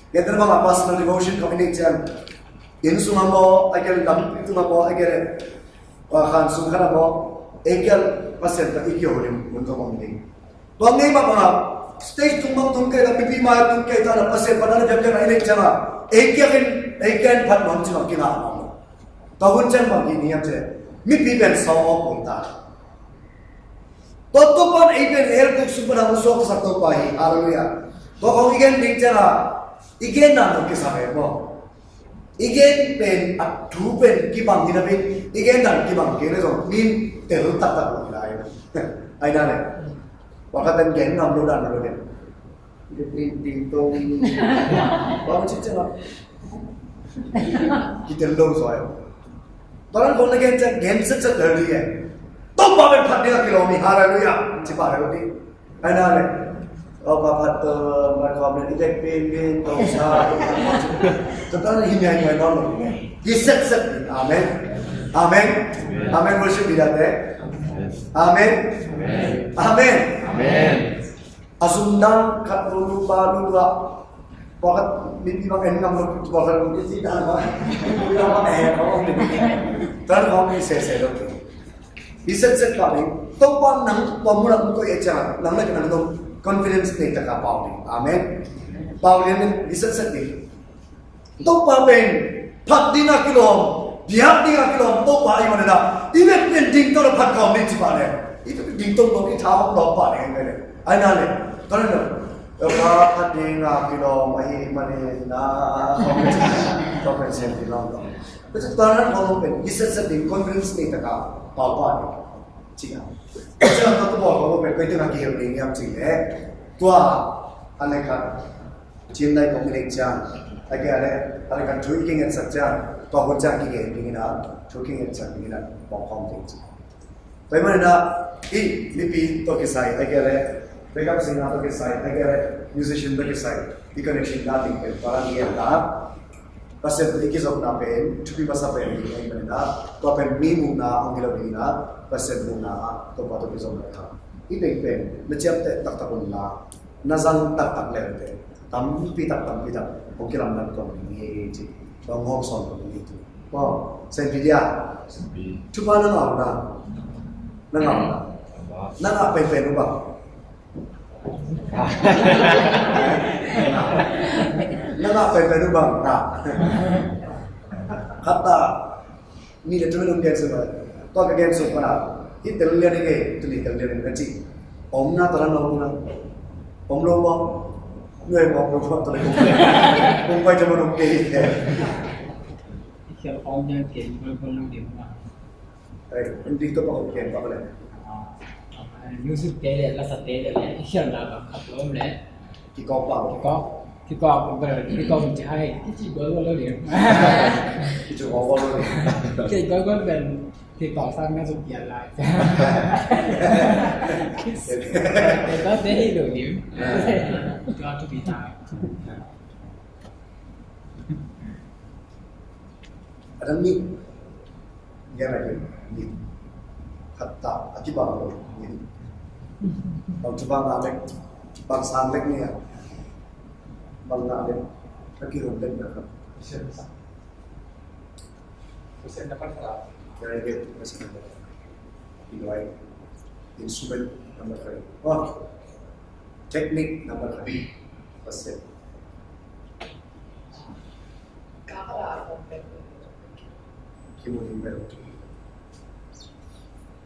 Gentehna bangah personal devotion khawng i neih ciang, inn sungah maw, ahih kei leh lampi tungah maw, ahih kei leh khan sung khatah maw, ei kiang Pasian tawh i kiho ding hun zong om ding. Tua ngei mah bangah stage tung bang tung kei ta, mipi mai tung kei ta, Pasian phatna na piakpiakna i neih ciangah, ei kiang in, ei kiang in phat nuam ci bang kingah nuam lo. Tua hun ciang bang hi ni hiam cih leh, mipi pen sawm aw kul ta. Tua Topa in ei pen hell guk sung pan a hong suaktasak Topa hi. Halleluiah. Tua khawng i gen ding ciangah, i genna tawh kisam e maw? I gen pen, a thu pen kibang hi napi, i genna kibang kei leh zong min tel taktak lo hi lai. Ai na le. Pawlkhat in gen ngam lo dan lo gen. Ding, ding, dong. Bang ci ciang a, kitel lo zaw e. Tua dan khawng na gen ciang gen setset lel ding e. Topa pen phat ding a kilawm hi. Halleluiah. Ci pah lel ding. Ai na le. Topa phat, uh, mat khawm le i vekpi in, in, tong sa. Tua dan hi ngiai ngiai nawn lo. Hi setset ding. Amen. Amen. Amen. Worship leader te. Amen. Amen. Amen. A zum nang khat lulu pa lulu ah, pawlkhat mipi bang en ngam lo, pawlkhat mipi si dan bang, mipi bang eh, bang om ding. Tan bang om ding sese lo. Hi setset pah ding. Topa nang tua mun ah hong koih ciang, nang le nang zong confidence nei takin pau ding. Amen. Pau lian in hi setset ding. Topa pen phat ding a kilawm, biak ding a kilawm Topa ahih manin ah, i vek pen ding to le phat khawm ding ci pah le, i vek pen ding to lawm, i tha hong lawm pah ding le. Ai na le, tua le, Topa phat ding a kilawm ahih manin ah, tua pen sem ding lawm lo. Tua tua nan khawm pen i setset ding, confidence nei takin pau pah ding ci a. Tua tua tua bawl khawm pen koi teng a kihel ding hiam cih leh, tua a le khat. Cin lai kong i neih ciang, a kia le, a le kan thu i kingetsak ciang, tua hun ciang kigen ding in a, thu kingetsak ding in a, kong khawm ding ci. Tua ahih manin a, i mipi tawh kisai, a kia le, backup singer tawh kisai, a kia le, musician tawh kisai, i connection na ding pen, tua lam i en ta. Pasian tawh i kizopna pen, thupi masa pen ding ahih manin a, tua pen mi muhna hong hi lo ding in a, Pasian muhna ah, Topa tawh kizopna kha. I neih pen, na ciamteh taktak un la, na zang taktak lente, tampi tak, tampi tak hong kilamdang tuan ding hi ci. Hong hawm sawn tuan ding hi ci. Maw, Saint Peter, thupha na ngah uh na? Na ngah uh na? Na ngah penpen uh bang? Na ngah penpen uh bang? Na khat ta. Nih le thum in hong gen suk a, tua ka gen suk pan a, hih tel lian hi kei, tuni tel lian hi na ci. Om na tua na om na. Om lo maw? Nuai maw, om lo maw, tua le kong pai cia maw, om kei. Hih khial om na gen, kong kong lo gen maw. Ai, hong dik tua pa kong gen pa le. Music te le, la sa te le, hih khial na ka khat lo om le. Kikawk pah lo. Kikawk, kikawk, kikawk ci hai, kici gol gol lo ding. Kici gol gol lo ding. Kici gol gol pen kikawk sang na suk pian lai. Kikawk te hi lo ding. Kikawk tu pi ta. A dang nih, gen a gen nih. Khat ta, a kibang lo nih. Bang ci bang a lek, bang sang lek nih a. Bang a lek, a kihun lek na khat. Pasian na pat ta. Gen a gen, Pasian na pat ta. Instrument number three. Oh, technique number three. Pasian. Kimu ding bel.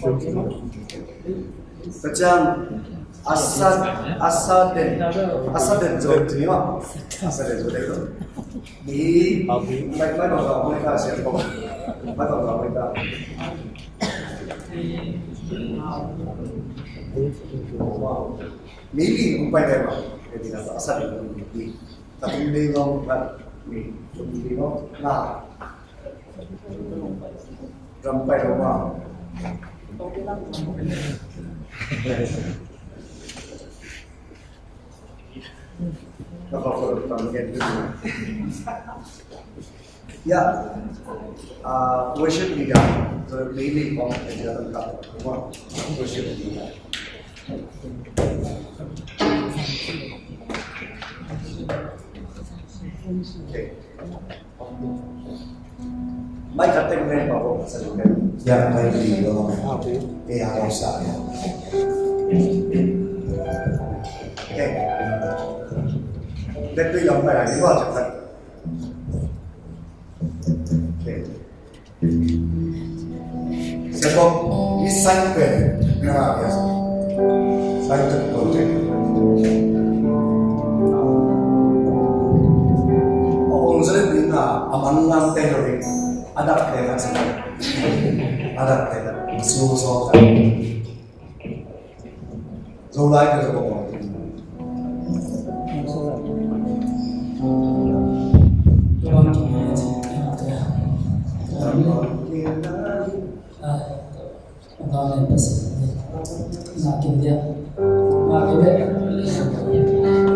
Ka ciang a sa, a sa den, a sa den zo ni ma. A sa den zo den zo. Ni, mai, mai bang bang mai ka sian ko. Mai bang bang mai ka. Ni li kung pai pai ma. Ni a sa den ni. Ka tung ni ngong ka ni. Tung ni ngong na. Ram pai lo ma. Ka pa ko ram ngen tu. Ya. Ah, worship leader. So, maybe kong ka. Worship leader. Okay. Mai khat teng ngen pa ko, sa lu ken. Ya, mai li lo. Eh, ya lo sa ya. Okay. Let me long mai, you are the Okay. Siapa ni sign pen? Na, ya. Sign tu konten. Oh, ong sele ni na, aman lang teh ni. Adat teh kan sih. Adat teh kan. Susu kan. Zolai ka zong a pawng.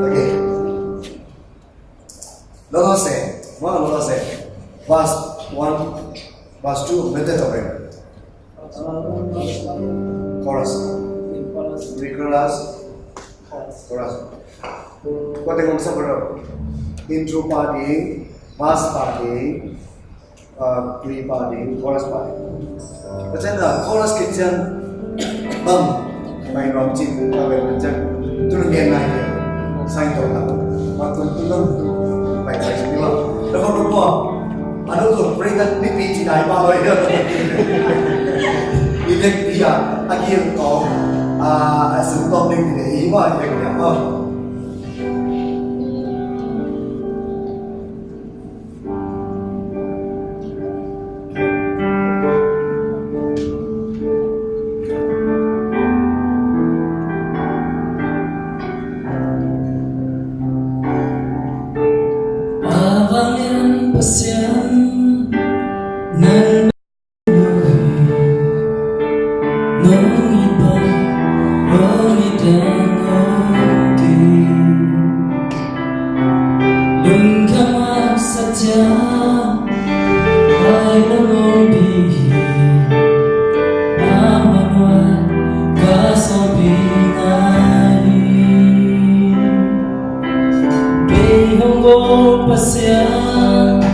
Okay. Lolo se, mo lolo se. Verse one, verse two, mete to ben. Chorus. Pre-chorus. Chorus. Kua teng om sa bro. Intro pa ding, verse pa ding, uh, pre pa ding, chorus pa ding. Ka ciang a chorus khit ciang bang pai nuam cih ka ven ka ciang tu gen nai ke. Sign to ka. Ma tu tu lam tu pai pai sini ma. Dah kau lupa. Ado tu pre kan ni pi ci nai pa loi. Ni dek pi a, a gil to, a, a sum to ding ni dek i ma dek ni a. A vanglian Pasian, nang Lungkhamsak ciang, hai na ngong bing hi, a huan huan ka sawm bing a hi. Kei hong bawk Pasian,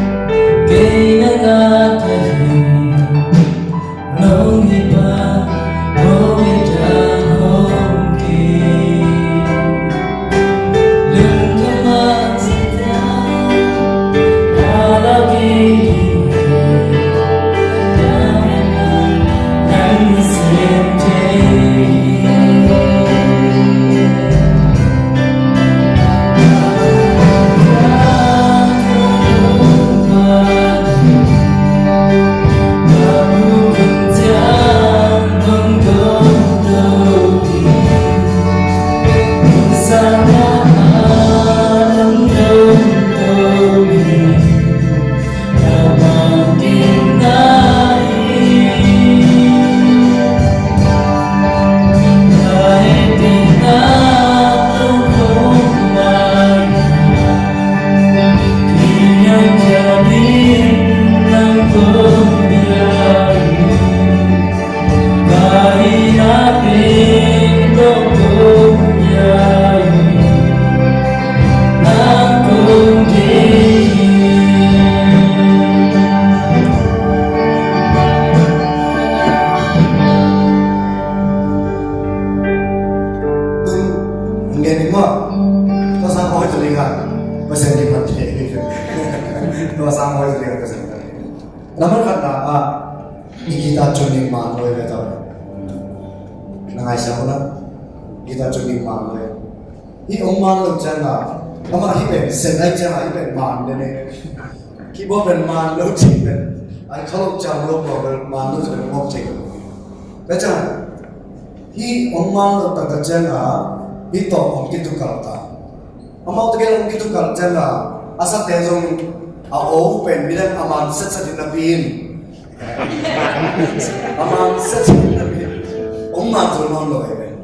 kei na ngak ka hi. Nong hi pa, nong hi ta hong ki. Lungkhamsak ciang, a la ki. Ngen ni maw? Tua sang hoi tu ding a. Pasian kipan te. Tua sang hoi tu ding a, Pasian kipan te. Lamah khat na a, i guitar tuning man lo hi ve tau. Na ngaihsak uh na. Guitar tuning man lo hi. Hih hong man lo ciang a, amah hih pen sen ai ciang a, hih pen man den e. Keyboard pen man lo cih pen, ai kha lo ciang lo kua pen man lo cih pen mawk thei lo. Tua ciang hih hong man lo taktak ciang a, hih tawh hong kitukal ta. Amau tegel hong kitukal ciang a, a sakte zong a aw pen midang a man setset in napi in. A man setset in napi in. Hong man zo nawn lo hi pen.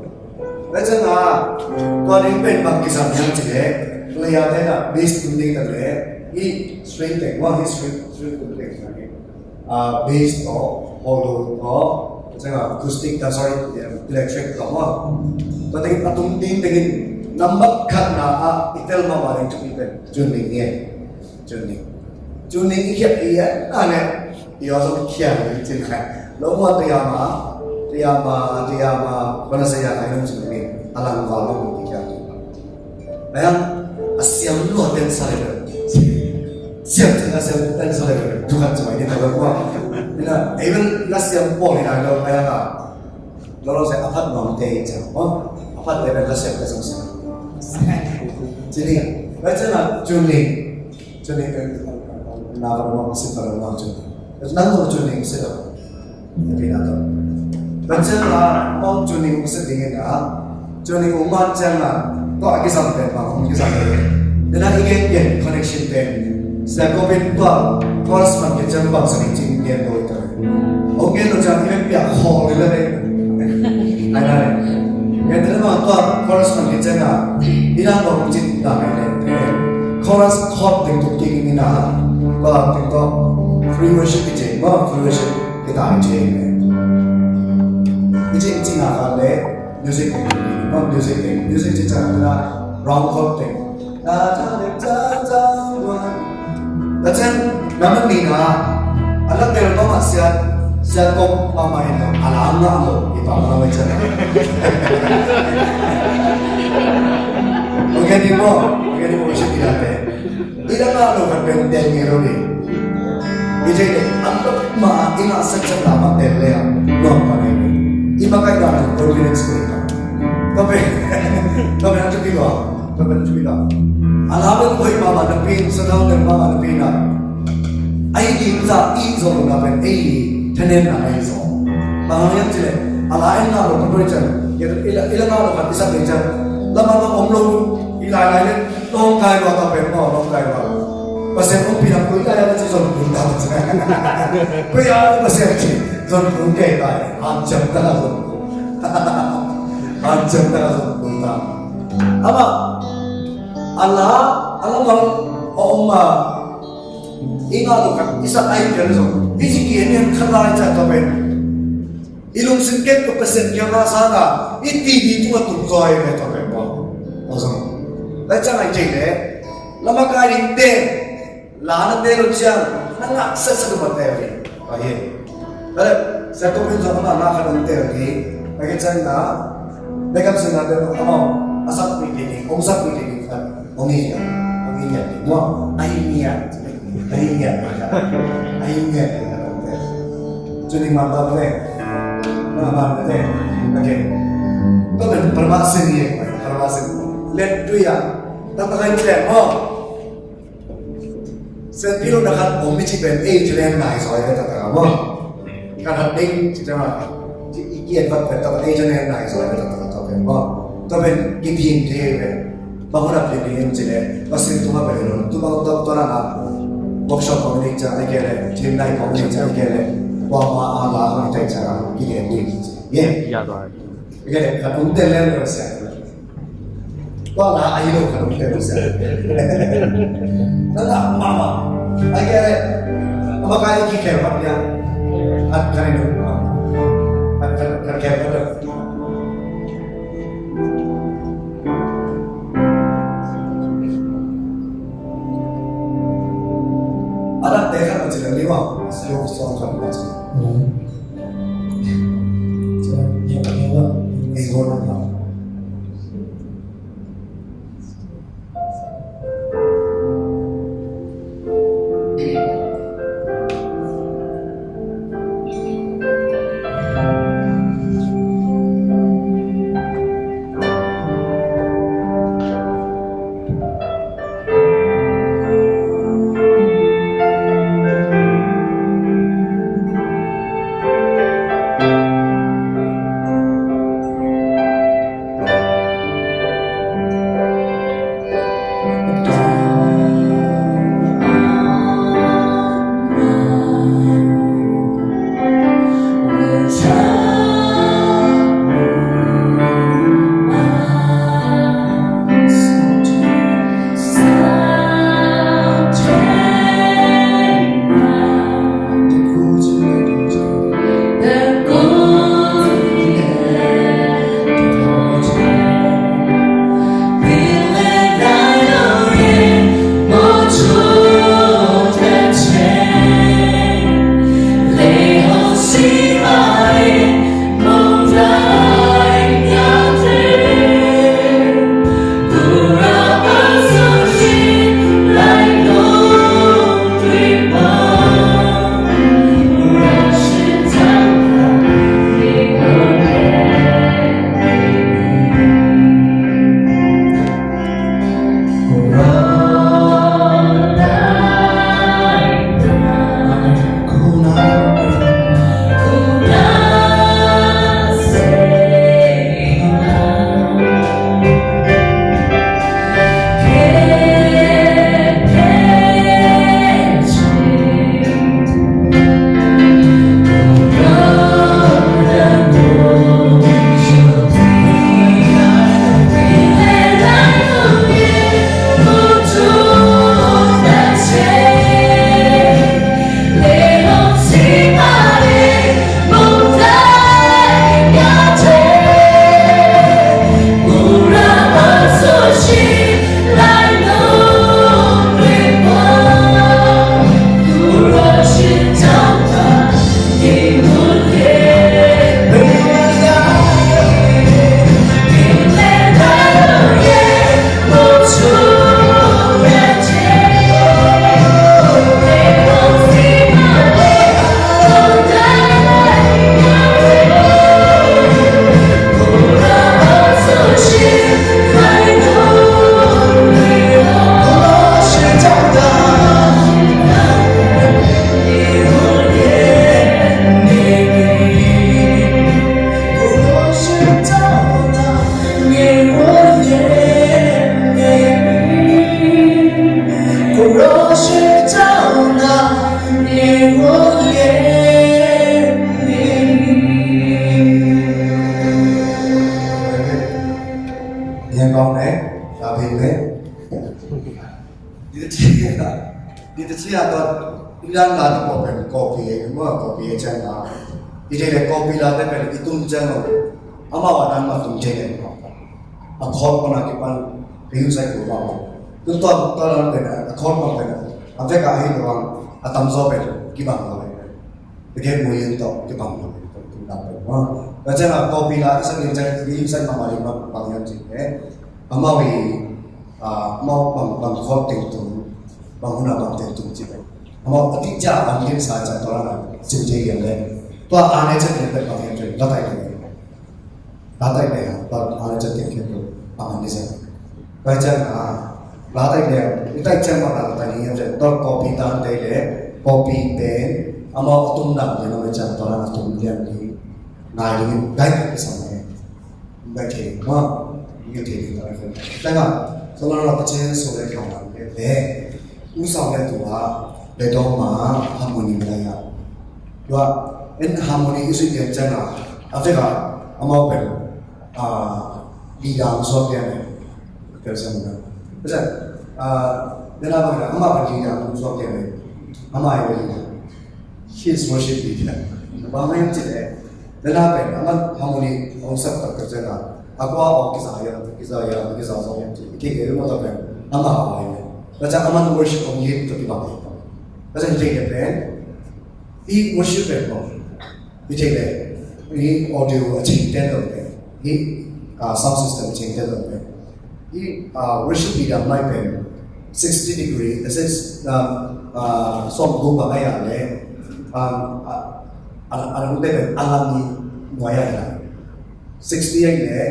Tua ciang a, tua ding pen bang kisam hiam cih leh, player te na bass tum ding tak leh, hih string teng, hua hih string, string tum teng tak leh, ah, bass tawh, hollow tawh, tua ciang a acoustic, ah, sorry, electric tawh maw. Tua teng a tum ding tengin, nambat khatna ah i tel mahmah ding thupi pen tuning hi. Tuning. Tuning i khiat i en a ne, i aw zong khiat i cin hai. Lo mua tayama, tayama, tayama, kona saya ai nong cin ni, a lang val lo i khiat i. Ayang, a siam lua ten sa le. Siam cin a siam ten sa le. Tuhan cuma ini kalau mua. Ina, even na siam pol ina lo ayang a. Lo lo saya apat nong te i cang. Oh, apat te ben la siam te sang siam. Cini, baca na tuning. Tuning kan na kalau mau mesti kalau mau tuning. Nang mau tuning sih dah. Tapi na tu. Baca na mau tuning mesti dingin ah. Johnny Umat ciang a, tua a kisam pen bang hong kisam pen. Dena i gen gen connection pen. Sia ko pen tua, chorus man ke ciang bang sa ni cing gen lo ita. Hong gen lo ciang i pen pia khol le le. Ai na le. Gen dena bang tua chorus man ke ciang a, i na bang cing ta mai le. Chorus chord ding tu king ni na. Tua ding tu free worship ki cing, ba free worship kita i cing le. I cing cing a ka le. Music, music, music, music ci ciang na round chord teng. Ta ta ta ta ta one. Tua ciang na man ni na. A la tel mah mah sia, sia kop mah mah in a la ngah lo. I pa mah mah ciang. Okay ni mo, okay ni mo, worship kita te. I la ngah lo khat pen tel ngei lo ding. I cih leh a lawp ma i ngah setset lam a tel leh a nuam pan ahi ve. I makaih dan in confidence ko hi ta. Tua pen, tua pen a thupi lo a. Tua pen a thupi lo a. A la pen hoih mahmah napi in, sangau pen mahmah napi in a. Ei ding zah i zawh lohna pen ei thanemna ahi zaw. Bang hang hiam cih leh a la i ngah lo pen hoih ciang, i la, i la ngah lo khat i sak ding ciang, lamah bang om lo i lai lai leh. Lawngkai lua ta pen maw, lawngkai lua. Pasian hong pi na koi lai a ci zon kun ta. Koi a Pasian ci zon kun kei ta. Hanciam ta na zon kun. An cem ta ka zong kul ta. Ama, a la, a la mang a om a, i ngah lo khat i sak a hi kei le zong, i ci ki en en khat lai ca tua pen. I lungsim kem tua Pasian kiang a sa na, i ti di tung a tung zaw hi ve tua pen bawk. Aw zong. Lai ciang a i cei le, lama kai ding te, la na te lo ciang, na ngah sesa tu ma te ve. Ahi. Kale, sa tu min zong ama ngah khat ding te ve. Ake ciang na, bekam sin na te lo, ama, a sak mi te ni, ong sak mi te ni khat. Ong i ngiat, ong i ngiat, ong i ngiat, ong i ngiat, ong i ngiat. Cu ning man bang le, man bang le, okay. Tua pen parama sin hi, parama sin. Let tu ya, tak tak hai tu le mo. Sen pilo na khat om mi ci pen ei ci len nai soi le tak tak mo. Khat khat ding ci te ma. Ci i kiat vat pen tak ei ci len nai soi le tak tak tua pen mo. Tua pen kiphin te pen. Bang hun a phin ding ci le, Pasian tungah pen lo, tu bang tua, tua na na. Workshop kong ning ciang ai ke le, team night kong ning ciang ai ke le, kuama a la kong ning ciang a, ki le ni. Ye. Ya tua. Ai ke le, ka tung te le lo sia. Tua la ai lo ka tung te lo sia. Na la mama. Ai ke le, ama kai ki ke ma ya. At kai lo. At kai, kai ke lo. A dangte khat ma ci leng ni maw? A silo sawm khat ma ci. Mm. Ei, ei, ei, ei, ei. Yang kong ne, tapi ne. Di te chia, di te chia to, ilan la to pen kopi e, mo kopi e chan na. Di te le kopi la te pen itum chan no. Ama wa nan ma tum chan ne. A khol ko na ki pan, pi sai ko ba. Tu to to la pen a khol ko pen. A ve ka hi lo, a tam zo pen ki bang lo. Teke mu yin to ki bang lo. Ka chan a kopi la isa ni chan ni sa ma ma yin bang bang yan chin eh. Amau i amau bang bang khol teng tung bang huna bang teng tung chin eh. Amau a ti ja bang yin sa chan to la na chin je yan le. Tua a ne chan teng bang yan chin la tai teng. Latai ne, tua a ne chan teng khen tu a man ni sa. Tua ciang a, latai ne, i tai ciang ma latai ni a chan, tua kopi tan te le, kopi pen, amau a tum dang ne, no me chan, tua na tum lian ni, ngai ni, ngai ni sa ne. Ngai te, ma, ngai te ni ta ko. Ta nga, so la la pa chen so le ka ma ne. U sa le tua, le do ma, harmony la ya. Tua, en harmony isi dian chan a, a te ka, amau pen, a, leader hong suak lian eh. Tel sa muna. Pasal, a, dena bang, ama bang leader hong suak lian eh. Ama eh leader. He is worship leader. Bang main chin eh. Dena bang, ama harmony hong sap tak kerja na. Aku a, oh, kisa ya, kisa ya, kisa sa ya. Kike mo tak pen. Ama apa eh. Pasal ama worship hong lead tu kibang eh. Pasal kike pen. I worship eh. I theih leh, i audio a ching ten lo pen, i, ah, sound system a ching ten lo pen, i, ah, worship leader mai pen sixty degree, that is, um, ah, sawm guk bang ai a le, um, ah, a, a lang te pen a lang i nuai ai la. Sixty ai le,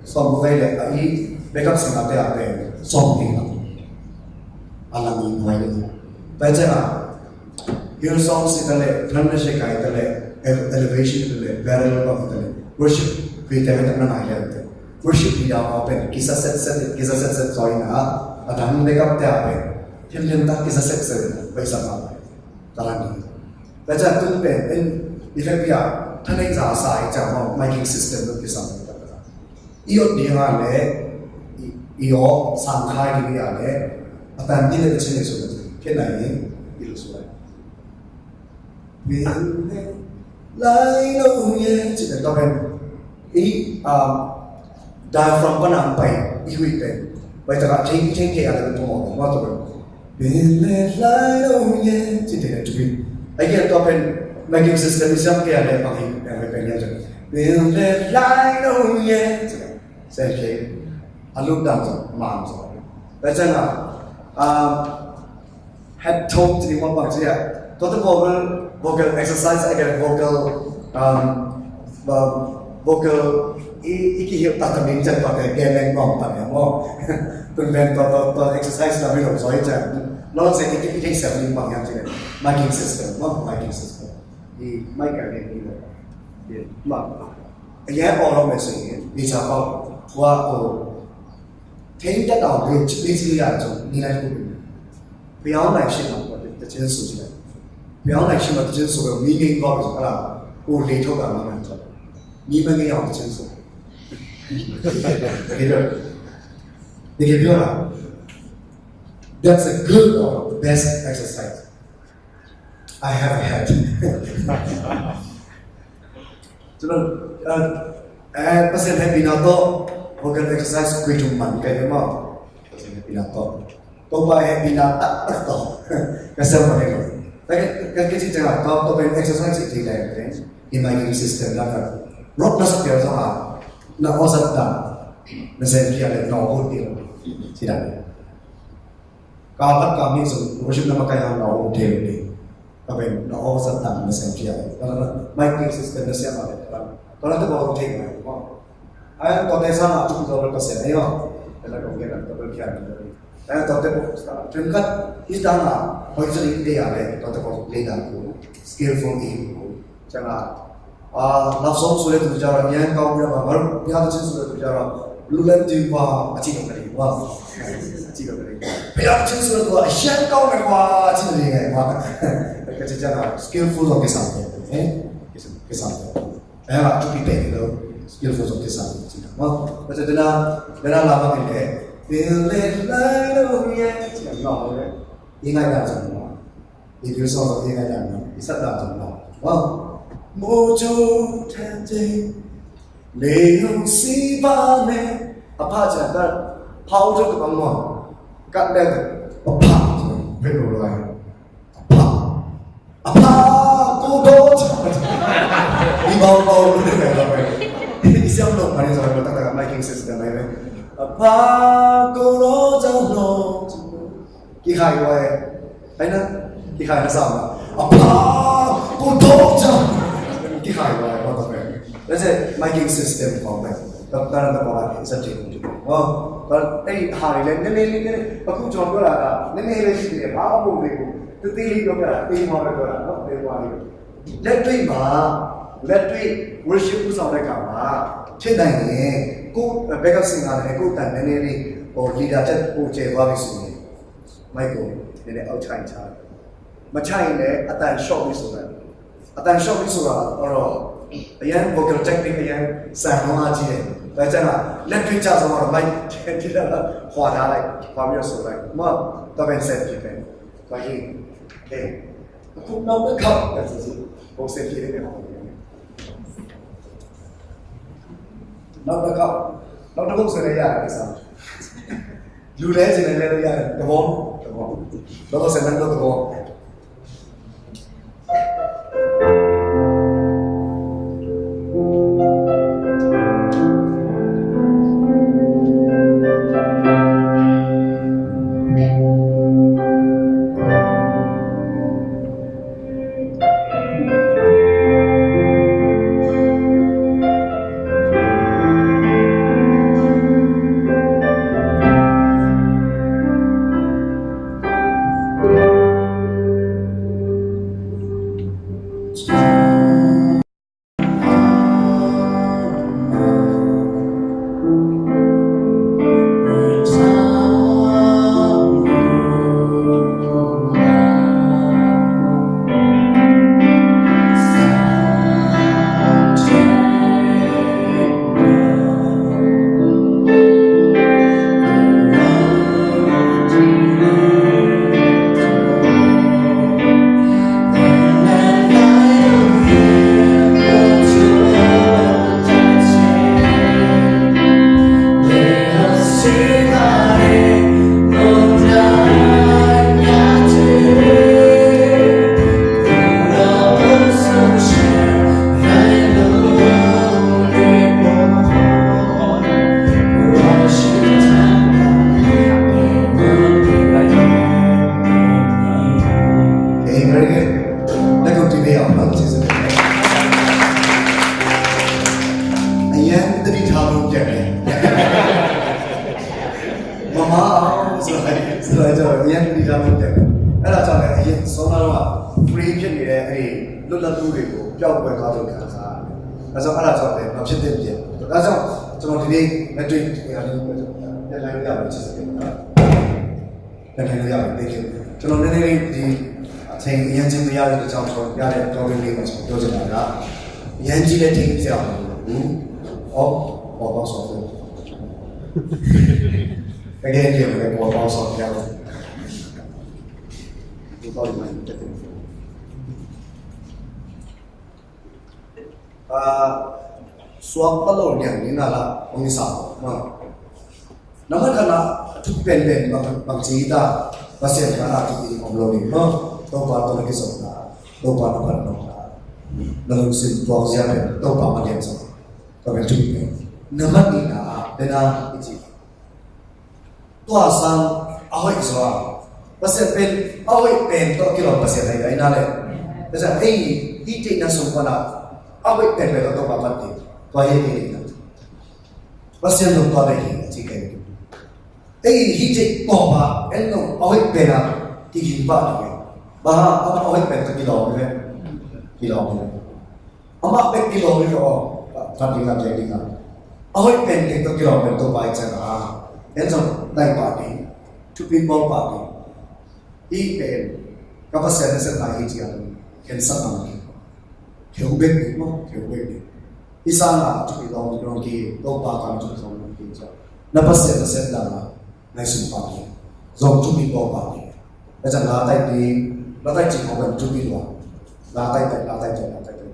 sawm guk ai le, a i backup singer te a pen sawm guk la. A lang i nuai le. Pai chen a, Hillsong si ta le, Thundershake kai ta le, Ele-, Elevation ta le, Barrel bang ta le, worship, pi te me ta na nai le te. Worship pi da ma pen, kisa set set, kisa set set soi na, a dang backup te a pen, him him ta kisa set set na, pai sa ma pen. Ta la ni. Ta cha tun pen, en, i fe pi a, ta nei za sa i cha ma, miking system lo kisa ma ta ta. I ot ding a le, i, i aw sang khai ding a le, a tan ding le chin le su le, khen nai ni, i lu su le. Pen le lai lo ye, chin le to pen. I, um, diaphragm pa nang pai, i hui pen. Pai ta ka ching ching ke a le pen to mo, mo to pen. Pen le lai lo ye, chin te ka chu pen. Ai ke to pen, miking system i siam ke a le pang hi, pen pen ya chu. Pen le lai lo ye, chin le. Sen ke, a lut dan zong, man zong. Tua ciang a, um, head tone ci ding mah bang ci a. Tua te vocal, vocal exercise, a ke vocal, um, um, vocal, i, i kihilh tak tak ding ciang tua te, gen leng nuam tak ding maw. Tun pen tua, tua, tua exercise na mi lo zoi ciang. Lo se i, i, i thei sem ding bang hiam ci le. Miking system, maw, miking system. I, mic a gen ding lo. Maw. A ye aw lo me sing in, ni cha pau, wa o. Thei ta tau, group chi, ni chi ya chung, ni lai ku. Piao nai shin ma, ta chen su chi lai. Piao nai shin ma, ta chen su, mi ngi ko, ala, ku le tho ka ma ngan cha. Mi ma ngi ya ta chen su. Ni ke, ni ke piao la. That's a good or best exercise. I have had. Cuma, eh, eh, Pasian happy na to, vocal exercise kui tung man kai ma. Pasian happy na to. To ba happy na tak tak to. Kasar mana lo. Tapi kan kecil jangan to, to ben exercise itu kan. Immune system na kan. Rot na sa pian sa ha. Na osat da. Na sen pian na hotel. Tidak. Ka lat ka mi sung, worship na makai hang na om thei lo ding. Ka pen, na om sa tang na sem cia. Ka la na, miking system na siam a le, ka la, ka la te ba om thei mai, mo. Ai, to te sa na, tuk to ka sem, ai, mo. Ka la kong ke na, to ka kia na, ai, to te ba, pen kat, i tang na, hoi sa ni te a le, to te ba le na ku, skillful in ku. Ciang a, a, love song su le tu ciang a, yan kau bia ma, baru bia tu cin su le tu ciang a, lu le tu ba, a cin ka ni, wa. A cin ka ni. Bia tu cin su le tu, a yan kau me wa, a cin ka ni, wa. Ka cin ciang a, skillful lo ke sa, eh? Ke sa, ke sa. Eh, a tu pi pe lo. Gilzo zong kisa ci na. Maw, kata dena, dena lama kile. Feel it right over here. Ci na, no, eh. I ngai dan zong, no. I Gilzo zong i ngai dan, no. I sat dan zong, no. Maw. Mojo tente. Leon si ba ne. A pha ci na, pha u zong ka bang, maw. Kat le, a pha. Pen u lai. A pha. A pha, ko do cha. I bau bau lu de la pe. I siam lo mani cha, ta ta miking system mai pe. A pha, ko do cha lo. Kikhai ko e. Ai na, kikhai na sa. A pha, ko do cha. Kikhai ko e, ko ta pe. Let's say miking system ko pe. Ta ta ta ko la sa che ko. Oh, ta ei ha le ne ne ne. Pa ku chong ko la ta. Ne ne le si le. Ha ko le ko. Titi li ko ka, titi ma ko la, no, te wa li. Let tui ma, let tui worship ဦးဆောင်တဲ့အခါမှာ ဖြစ်နိုင်ရင် ကိုယ် backup singer နဲ့ ကိုယ်အတန်နည်းနည်းလေး ဟို leader ထက်ပိုကျယ်သွားပြီဆိုရင် mic ကို နည်းနည်း outside ထားတယ်။ မချရင်လည်း အတန်လျှော့ပြီဆိုတာ အတန်လျှော့ပြီဆိုတာတော့ အရမ်း vocal technique အရမ်းစံလွန်းအားကြီးတယ်။ ဒါကြောင့် လက်တွေ့ကျဆုံးတော့ mic ထဲကြည့်တာ ခွာထားလိုက် ခွာပြီးတော့ဆိုလိုက် မတော့ ပင်ဆက်ဖြစ်တယ်။ ဘာကြီး ကဲ အခုနောက်တစ်ခေါက်ပဲဆိုစီ ပုံစံဖြစ်နေတယ်။ နောက်တစ်ခေါက် နောက်တစ်ခေါက်ဆိုလည်းရတယ် ကိစ္စ။ လူလဲချင်တယ် လဲလို့ရတယ်။ သဘော သဘော လောလောဆယ် နောက်တစ်ခေါက် သဘော။ Okay, very good. လက်ခုပ်တီးပေးအောင်နော် ကျေးဇူးတင်ပါတယ်။ အရမ်းသတိထားဖို့ပြန်တယ်။ မမအောင်ဆိုတော့ ဆိုတော့ ကျွန်တော်အရမ်းသတိထားဖို့ပြန်တယ်။ အဲ့ဒါကြောင့်လည်း အရင်စောနကတော့ free ဖြစ်နေတဲ့ အဲ့ဒီလွတ်လပ်မှုတွေကို ပျောက်ကွယ်သွားသလို ခံစားရတယ်။ ဒါကြောင့် အဲ့ဒါကြောင့်လည်း မဖြစ်သင့်ဖြစ်။ ဒါကြောင့် ကျွန်တော်ဒီနေ့ လက်တွေ့ ပြန်လိုက်လို့ရပါတယ်။ ကျေးဇူးတင်ပါတယ်။ ပြန်လိုက်လို့ရပါတယ်။ Thank you. ကျွန်တော်နည်းနည်းလေး ဒီအချိန် အရမ်းကြီးမရတဲ့အတွက်ကြောင့် ကျွန်တော်ရတဲ့အတောအတွင်းလေးမှာ ကျွန်တော်ပြောချင်တာက အရမ်းကြီးလည်း ထိန်းဆည်းအောင်မလုပ်ဘူး။ အော် ပေါ်ပေါက်စော်ဖို့။ တကယ်ကြည့်ရင်လည်း ပေါ်ပေါက်စော်ပြလို့။ ဒီတော့ ဒီမှာ တက်တယ်။ အာ suak pa lo niang ni na la, ong sa, ma. Nama kana, a thuk pen pen, bang, bang ci ta, Pasian kana a thuk i om lo ni, ma. Topa tawh na kizopna, Topa na phatnopna, na lungsim tuak zia pen, Topa mah lian zong, tua pen thuk pen. Nama nihna, pen a, i ci. Tua sang a hoih zaw a, Pasian pen a hoih pen tawh kilawm Pasian ahi, ahi na le. Pasian ei, hih theihna sung pan a, a hoih pen pen tawh Topa phat ding. Tua hi theihna. Pasian zong tua bek hi, a ci kei. Ei, hih theih tawp a, en zong a hoih pen a kiging pah ding. Bang hang, amah a hoih pen tawh kilawm hi ve. Kilawm hi ve. Amah bek kilawm hi lo, phat ding a, piak ding a. A hoih pen ding tawh kilawm pen Topa i ciang a, en zong nai pah ding, thupi bawl pah ding. Hih pen ka Pasian nasepna hi ci a, khensatna hi. Kheu bek ding maw, kheu bek ding. I sang a thupi lawng lawng ki, Topa kang thupi lawng lawng ki, na Pasian na sep dan a ngaihsun pah hi. Zong thupi bawl pah hi. Tua ciang la tai ding, la tai cing khawng pen thupi lua. La tai tai, la tai tai, la tai tai.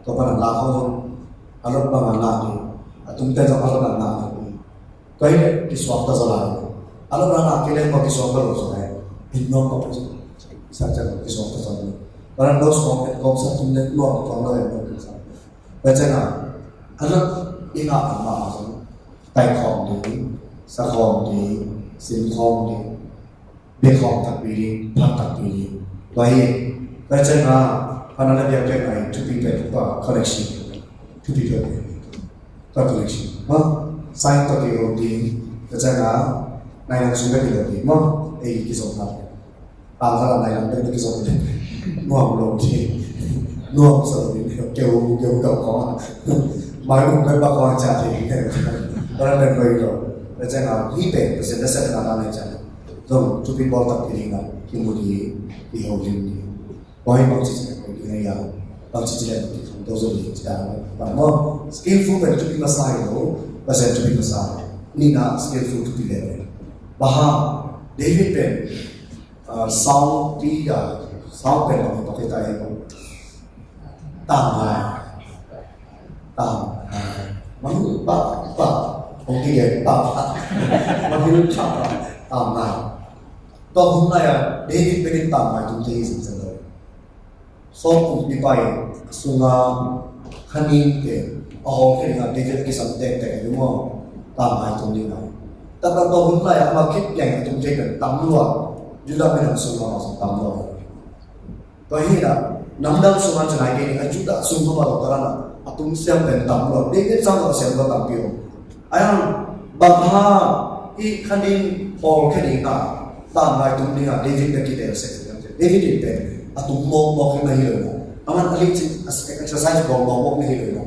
Tua pan a la khawng zong a lot bang a ngah ding, a tumte zong a lot a ngah ding. Tua hi leh kisuak ta zaw lai. A lot a ngah kei leh kisuak ta lo zaw lai. Inn nuam kawm, sa ciang kisuak ta zaw lai. Tua nan lo suak pen kawm sa tum leh nuam kawm lo inn nuam kawm sa. Tua ciang a, a lot i ngah a mah a zong, tai khawm ding, sa khawm ding, sin khawm ding, bia khawm takpi ding, phat takpi ding. Tua hi, tua ciang a, phat na le biakpiakna in thupi pen tua connection, thupi pen tua connection. Maw, sign tua kei ho ding, tua ciang a, nai lang sung bek hi lo ding, maw, ei kizom na. Pangkhat a nai lam bek na kizom le nuam lo ding. Nuam sa lo ding. Keu, keu kau kong a. Mai um bek bak kong a ciah ding. Tua lam bek koi lo. Tua ciang a, hih pen Pasian na sepna dan a ciang, zong thupi bawl takpi ding a kimu ding, kiholim ding. Tua hi bangci ci leh koi ding a, bangci ci leh kithum to zo ding ci a. Bang maw, skillful pen thupi masa hi lo. Pasian thupi masa. Nihna, skillful thupi lel. Bang hang, David pen Ah, sound pi a, sound pen bang hi bang hi ta hi bang. Tangngai. Tangngai. Mangil pa, pa. Hong ki gen pa, pa. Mangil pa, pa. Tangngai. Tua hun lai a, David pen in tangngai tung thei hi zing zing lo. Saul kumpipa in a sunga kha ninte a hawlkhia dingah David a kisam tektek a hi maw? Tangngai tung dingah. Taktak tua hun lai-ah amah khit leng a tung thei pen tam lua. Judah minam sung lamah zong tam lua. Tua hi inah namdang sungah ci nai kei ding a, Judah sung lamah zong tua dan a tung siam pen tam lua. David sang zong a siam lua tampi om. Ahi hang bang hang i kha nin hawlkhia dingah, tangngai tung dingah David bek i tel sek. David in pen a tung mawkmawk hi na hi lo. Aman a licin a exercise bawlmawkmawk na hi lo.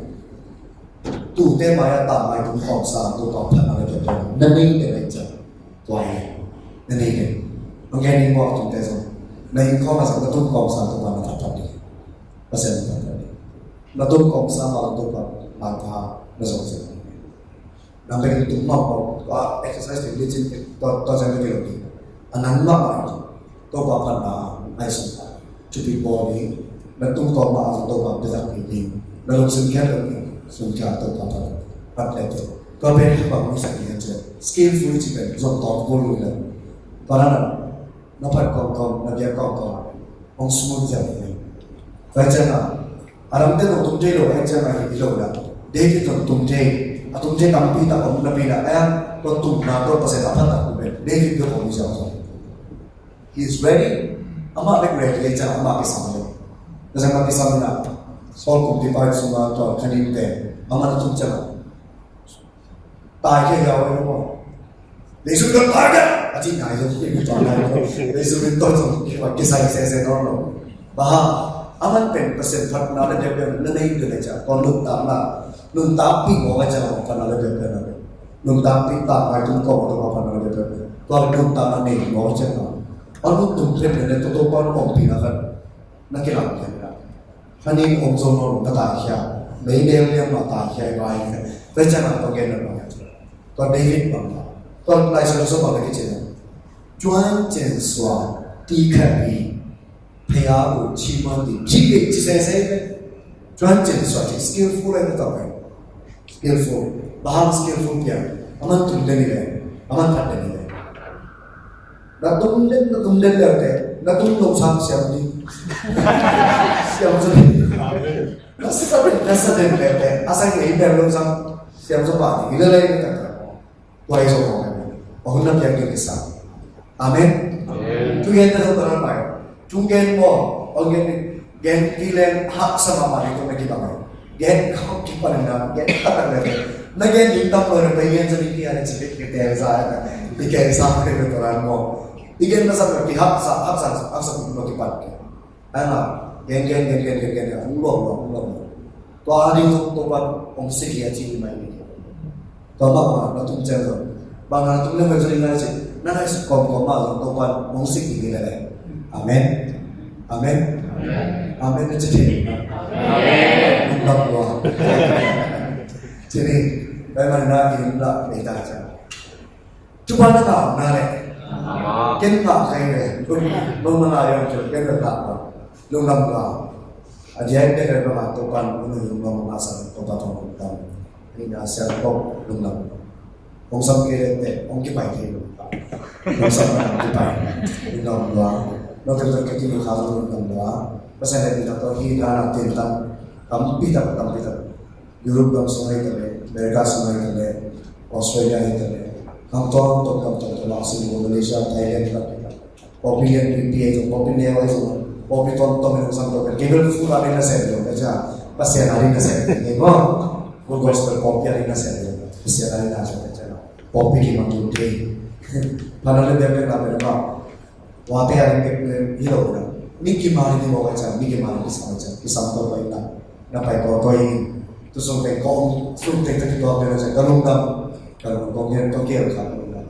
Tute mai-ah tangngai tung khawmsa, Topa phatna na piak pen na nei pen na i ciang. Tua hi na nei pen. Nong gen ning maw, a tungte zong na inn khawmah zong na tung khawmsa, Topa na phatphat ding. Pasian na phatphat ding. Na tung khawmsa mah zong Topa mangpha na zong zong. Nang bek in tung mah mah, tua exercise ding licin, tua, tua ciang bek in lo ding. A nang mah mah in, Topa phatna ngaihsun ta. Thupi bawl ding, na tungtawn mah a Topa biatak ding, na lungsim khia lo ding, sungkhia Topa phat, phat le te. Tua pen bang mi sak ding a ciah. Skillful ci pen, zong tawm kul lui lo. Tua na na, na phat kawmkawm, na biak kawmkawm, hong smooth ciang ding. Tua ciang a, a lamte zong tung thei lo, a ciang a hi lo na. David zong tung thei, a tung thei tampi tak om napi na, a yang tua tumna tua Pasian a phat tak pen David zong om hi ciang zong. He is ready. Amah bek ready a ciang amah kisam lo. Na ciang a kisam na, Saul kumpipa in sungah tua kha ninte, amah na tung ciang a. Tai khia hiau ei maw. Leisu in tai khia a ci nai lo, leisu in tai zong kisai sese nawn lo. Bang hang, aman pen Pasian phatna na biak pen na nei pen a ciah, tua nuntakna, nuntakpih mawk a ciah phatna na biak pen a. Nuntakpih tangngai tung kawm a tua phatna na biak pen. Tua nuntakna nei mawk a ciah. A nuntung pen na tua tua pan kawmpih na khat. Na kilam lian na. Kha nin om zo nawn lo na taikhia. Meidel lian mah taikhia i vai. Tua ciang a tua gen na bang. Tua David bang. Tua Lai Siangtho bang na kici na. Cuan cen sua ti khat pi. Phaya u chi man ti. Chi pe chi se se pe. Cuan cen sua ti skillful na tua pe. Skillful. Bang hang skillful piang. Aman tum den i le. Aman phat den i le. Na tum den, na tum den le te. Na tum lo sang siam ni. Siam zo ni. Na sa den, na sa den le te. A sa ke i den lo sang siam zo pa ni. I le le ni ta ta. Tua i zo ko. Tua hun na piang ke sa. Amen. Amen. Tu yen na lo ta na mai. Tung gen maw, ong gen, gen pi leng haksa mahmah ding tawh na kibang. Gen khawm kipan na, gen khat tak leng. Na gen ding tam lo na pai gen sa ding ki a na ci pek ke tel sa na. I gen sa ke na tua ran maw. I gen na sa na ki haksa, haksa, haksa pi maw kipan ke. Ai na, gen, gen, gen, gen, gen, gen, gen, ong luang, luang, luang. Tua a ding zong Topa'n hong sik hi a ci hi mai ni. Tua mah bang na tum ciang zong. Bang na tum leng pen zong ding lai ci. Na ngaihsut kawmkawm mah zong Topa'n hong sik ding hi leh. Amen. Amen. Amen. Amen na ci thei. Amen. Lungdam lua. Ci ni, bai man na in la nei ta ciang. Tupa na ngau na le. Ken ngau kai le. Lung, lung na ngau yong ciang ken ngau. Lungdam lua. A diai pen le ngau Topa lungdam lua sa Topa tong lungdam. Ni na siang kong lungdam. Hong sam kei leh teh hong kipai thei lo. Hong sam na hong kipai. Lungdam lua. Note tawh ka kimu kha zong lungdam lua. Pasian deih ding tawh hih dan a tintang tampi tak, tampi tak. Europe gam sung hi ta leh, America sung hi ta leh, Australia hi ta leh, hangtuang tawh gam tawh tawh lak sung hi, Malaysia, Thailand, tampi tak. Pawlpi lianpi pi ahi zong, pawlpi neu ahi zong, pawlpi tuamtuam in hong sam to pen, kei bel full a ding na sem lo ka cia, Pasian a ding na sem lo, ni maw? Full gospel pawlpi a ding na sem lo, Pasian a ding na sem lo ka cia. Pawlpi ki mang lo te. Phan a le biak biak na pen maw? Wa te a ding kek pen hi lo na. Mi ki mang ding ni maw ka cia, mi ki mang ding ki sam ka cia, ki sam to pai na. Na pai ko ko in. Tu sung teng kong, sung teng teng ki to pen na cia, ka lungdam, ka lungdam kong hian to kial kha ka lungdam.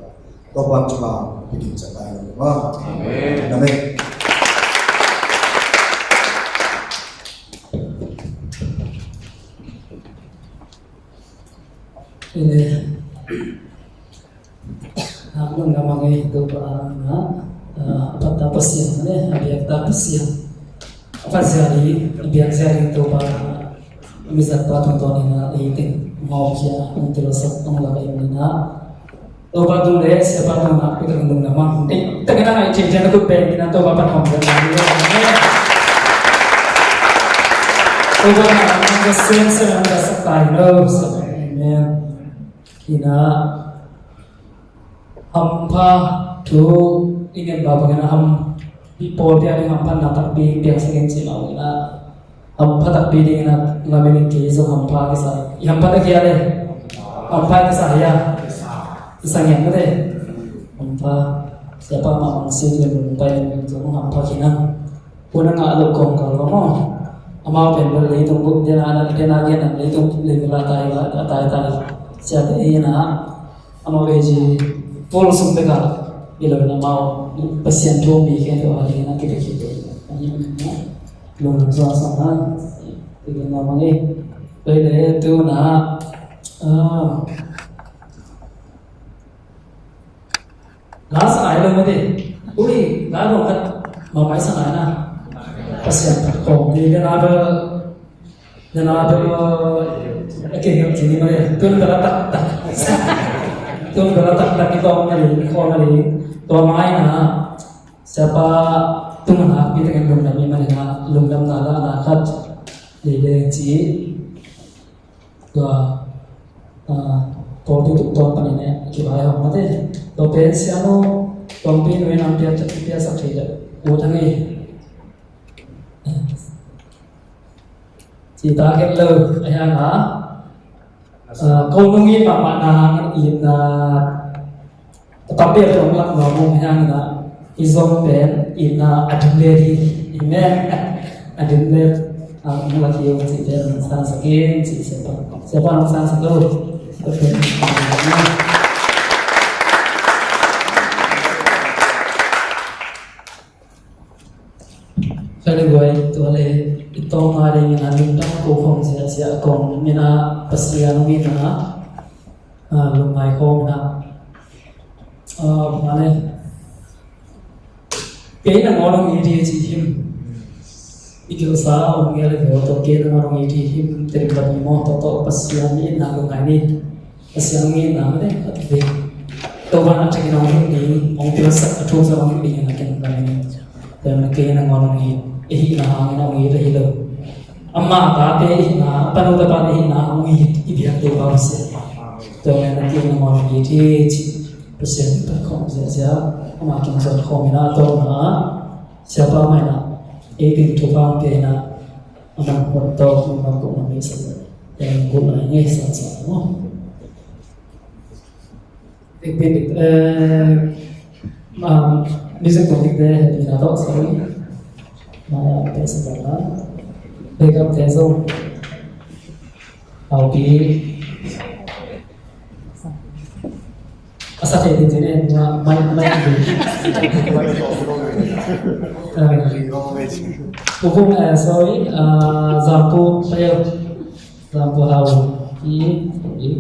Topa Topa piding sa tayo. Amen. Amen. Amen. Hak nung na mangai Topa na, ah, a phat ta Pasian ne, a biak ta Pasian. A phat zia ding, a biak zia ding Topa, mi zat pa tungtawn in a, ei teng ngawh khia, hong telsak, hong lak ei ni na. Topa tung le, Siapa tung na, Peter tung na mang. Ei, tengah na ngai cian cian na kut pen, na Topa pat hong zat na. Topa na, na sen sen na sak tai lo. Amen. Ina, hampha thu i ngen ba bangin a ham, i pawlpi a ding hampha na takpi piang sakin ci mah ina. Hampha takpi ding ina, lamin in kei zong hampha kisa. I hampha takpi a le. Hampha kisa hia. Kisa ngen mate. Hampha. Siapa mah mang sin le mung pai le mung zong hampha kina. Puna ngah lo kong kal lo maw. Amau pen bel leitung buk dena, dena gen an leitung level a tai, a tai tai. Siate ei na. Amau ei ci pul sung bek a. Ilo na amau Pasian thu mi khen to a dena kite kite. Lung zua sang na. Ilo na mang ei. Pai le tu na. Ah. La sa ai lo mate. Ui, la lo kat. Ma mai sa ai na. Pasian tak ko. Ni na ba, na ba, a ke ngam ci ni mate. Tun bela tak tak. Tun bela tak tak ki tong na li, ko na li. Tua mai na. Siapa tung na pi tak lungdam ni mate na, lungdam na la na kat. Li le ci. Tua, ah, pawlpi tuk tuan panin eh, kivai hong mate. Tua pen siamo, tuampi nuai nam pia, pia sak thei le. U thang ei. Ci ta ken lo, a hiang a. Ah, ko nung i mama na, i na, Tampi a tawng lak nuam hong hiang ina, i zong pen ina a dim le hi. Amen. A dim le, a, hong lak hi hong cih pen hong sang sak in, cih siapa. Siapa hong sang sak lo. Kha le guai, tua le, i tawng a ding ina lungdam ko khong sia sia kong, mina Pasian hong ina, a, lungngai khong ina. Ah, mane. Kei nangawn hong it hi ci him. I gilsa om ngei le veu tawh kei nangawn hong it hi him. Tedim bang i maw tawh tawh Pasian i itna lungngai ni. Pasian hong itna mane khat ve. Topa na thekin hong him ding, hong pilsak a thuk sa hong him ding na ken lungngai ni. Tua na kei nangawn hong it. I hihna hangin hong it ahi lo. Ama tate i hihna, a panu tapa i hihna hong it i biak Topa Pasian. Tua na kei nangawn hong it hi ci. Pasian in phat khawm ziahziah, ama kiang zuan khawm in a tawpna ah, siapa mah in a, ei ding thupha hong pia in a, a man huan tawh, a man kong a mei sa, eh, guk lai ngei sa sa maw. Dik dik dik, eh, ma, music tawh dik te, hehpihna tawh sa ing. Ma, eh, pe sa ta la. Backup te zong. Au pi. A sa thei ding cih nen, mai, mai ding. Eh, Pu Vung, eh, sorry, ah, Zangpu, Payel. Zangpu Hau. I, i.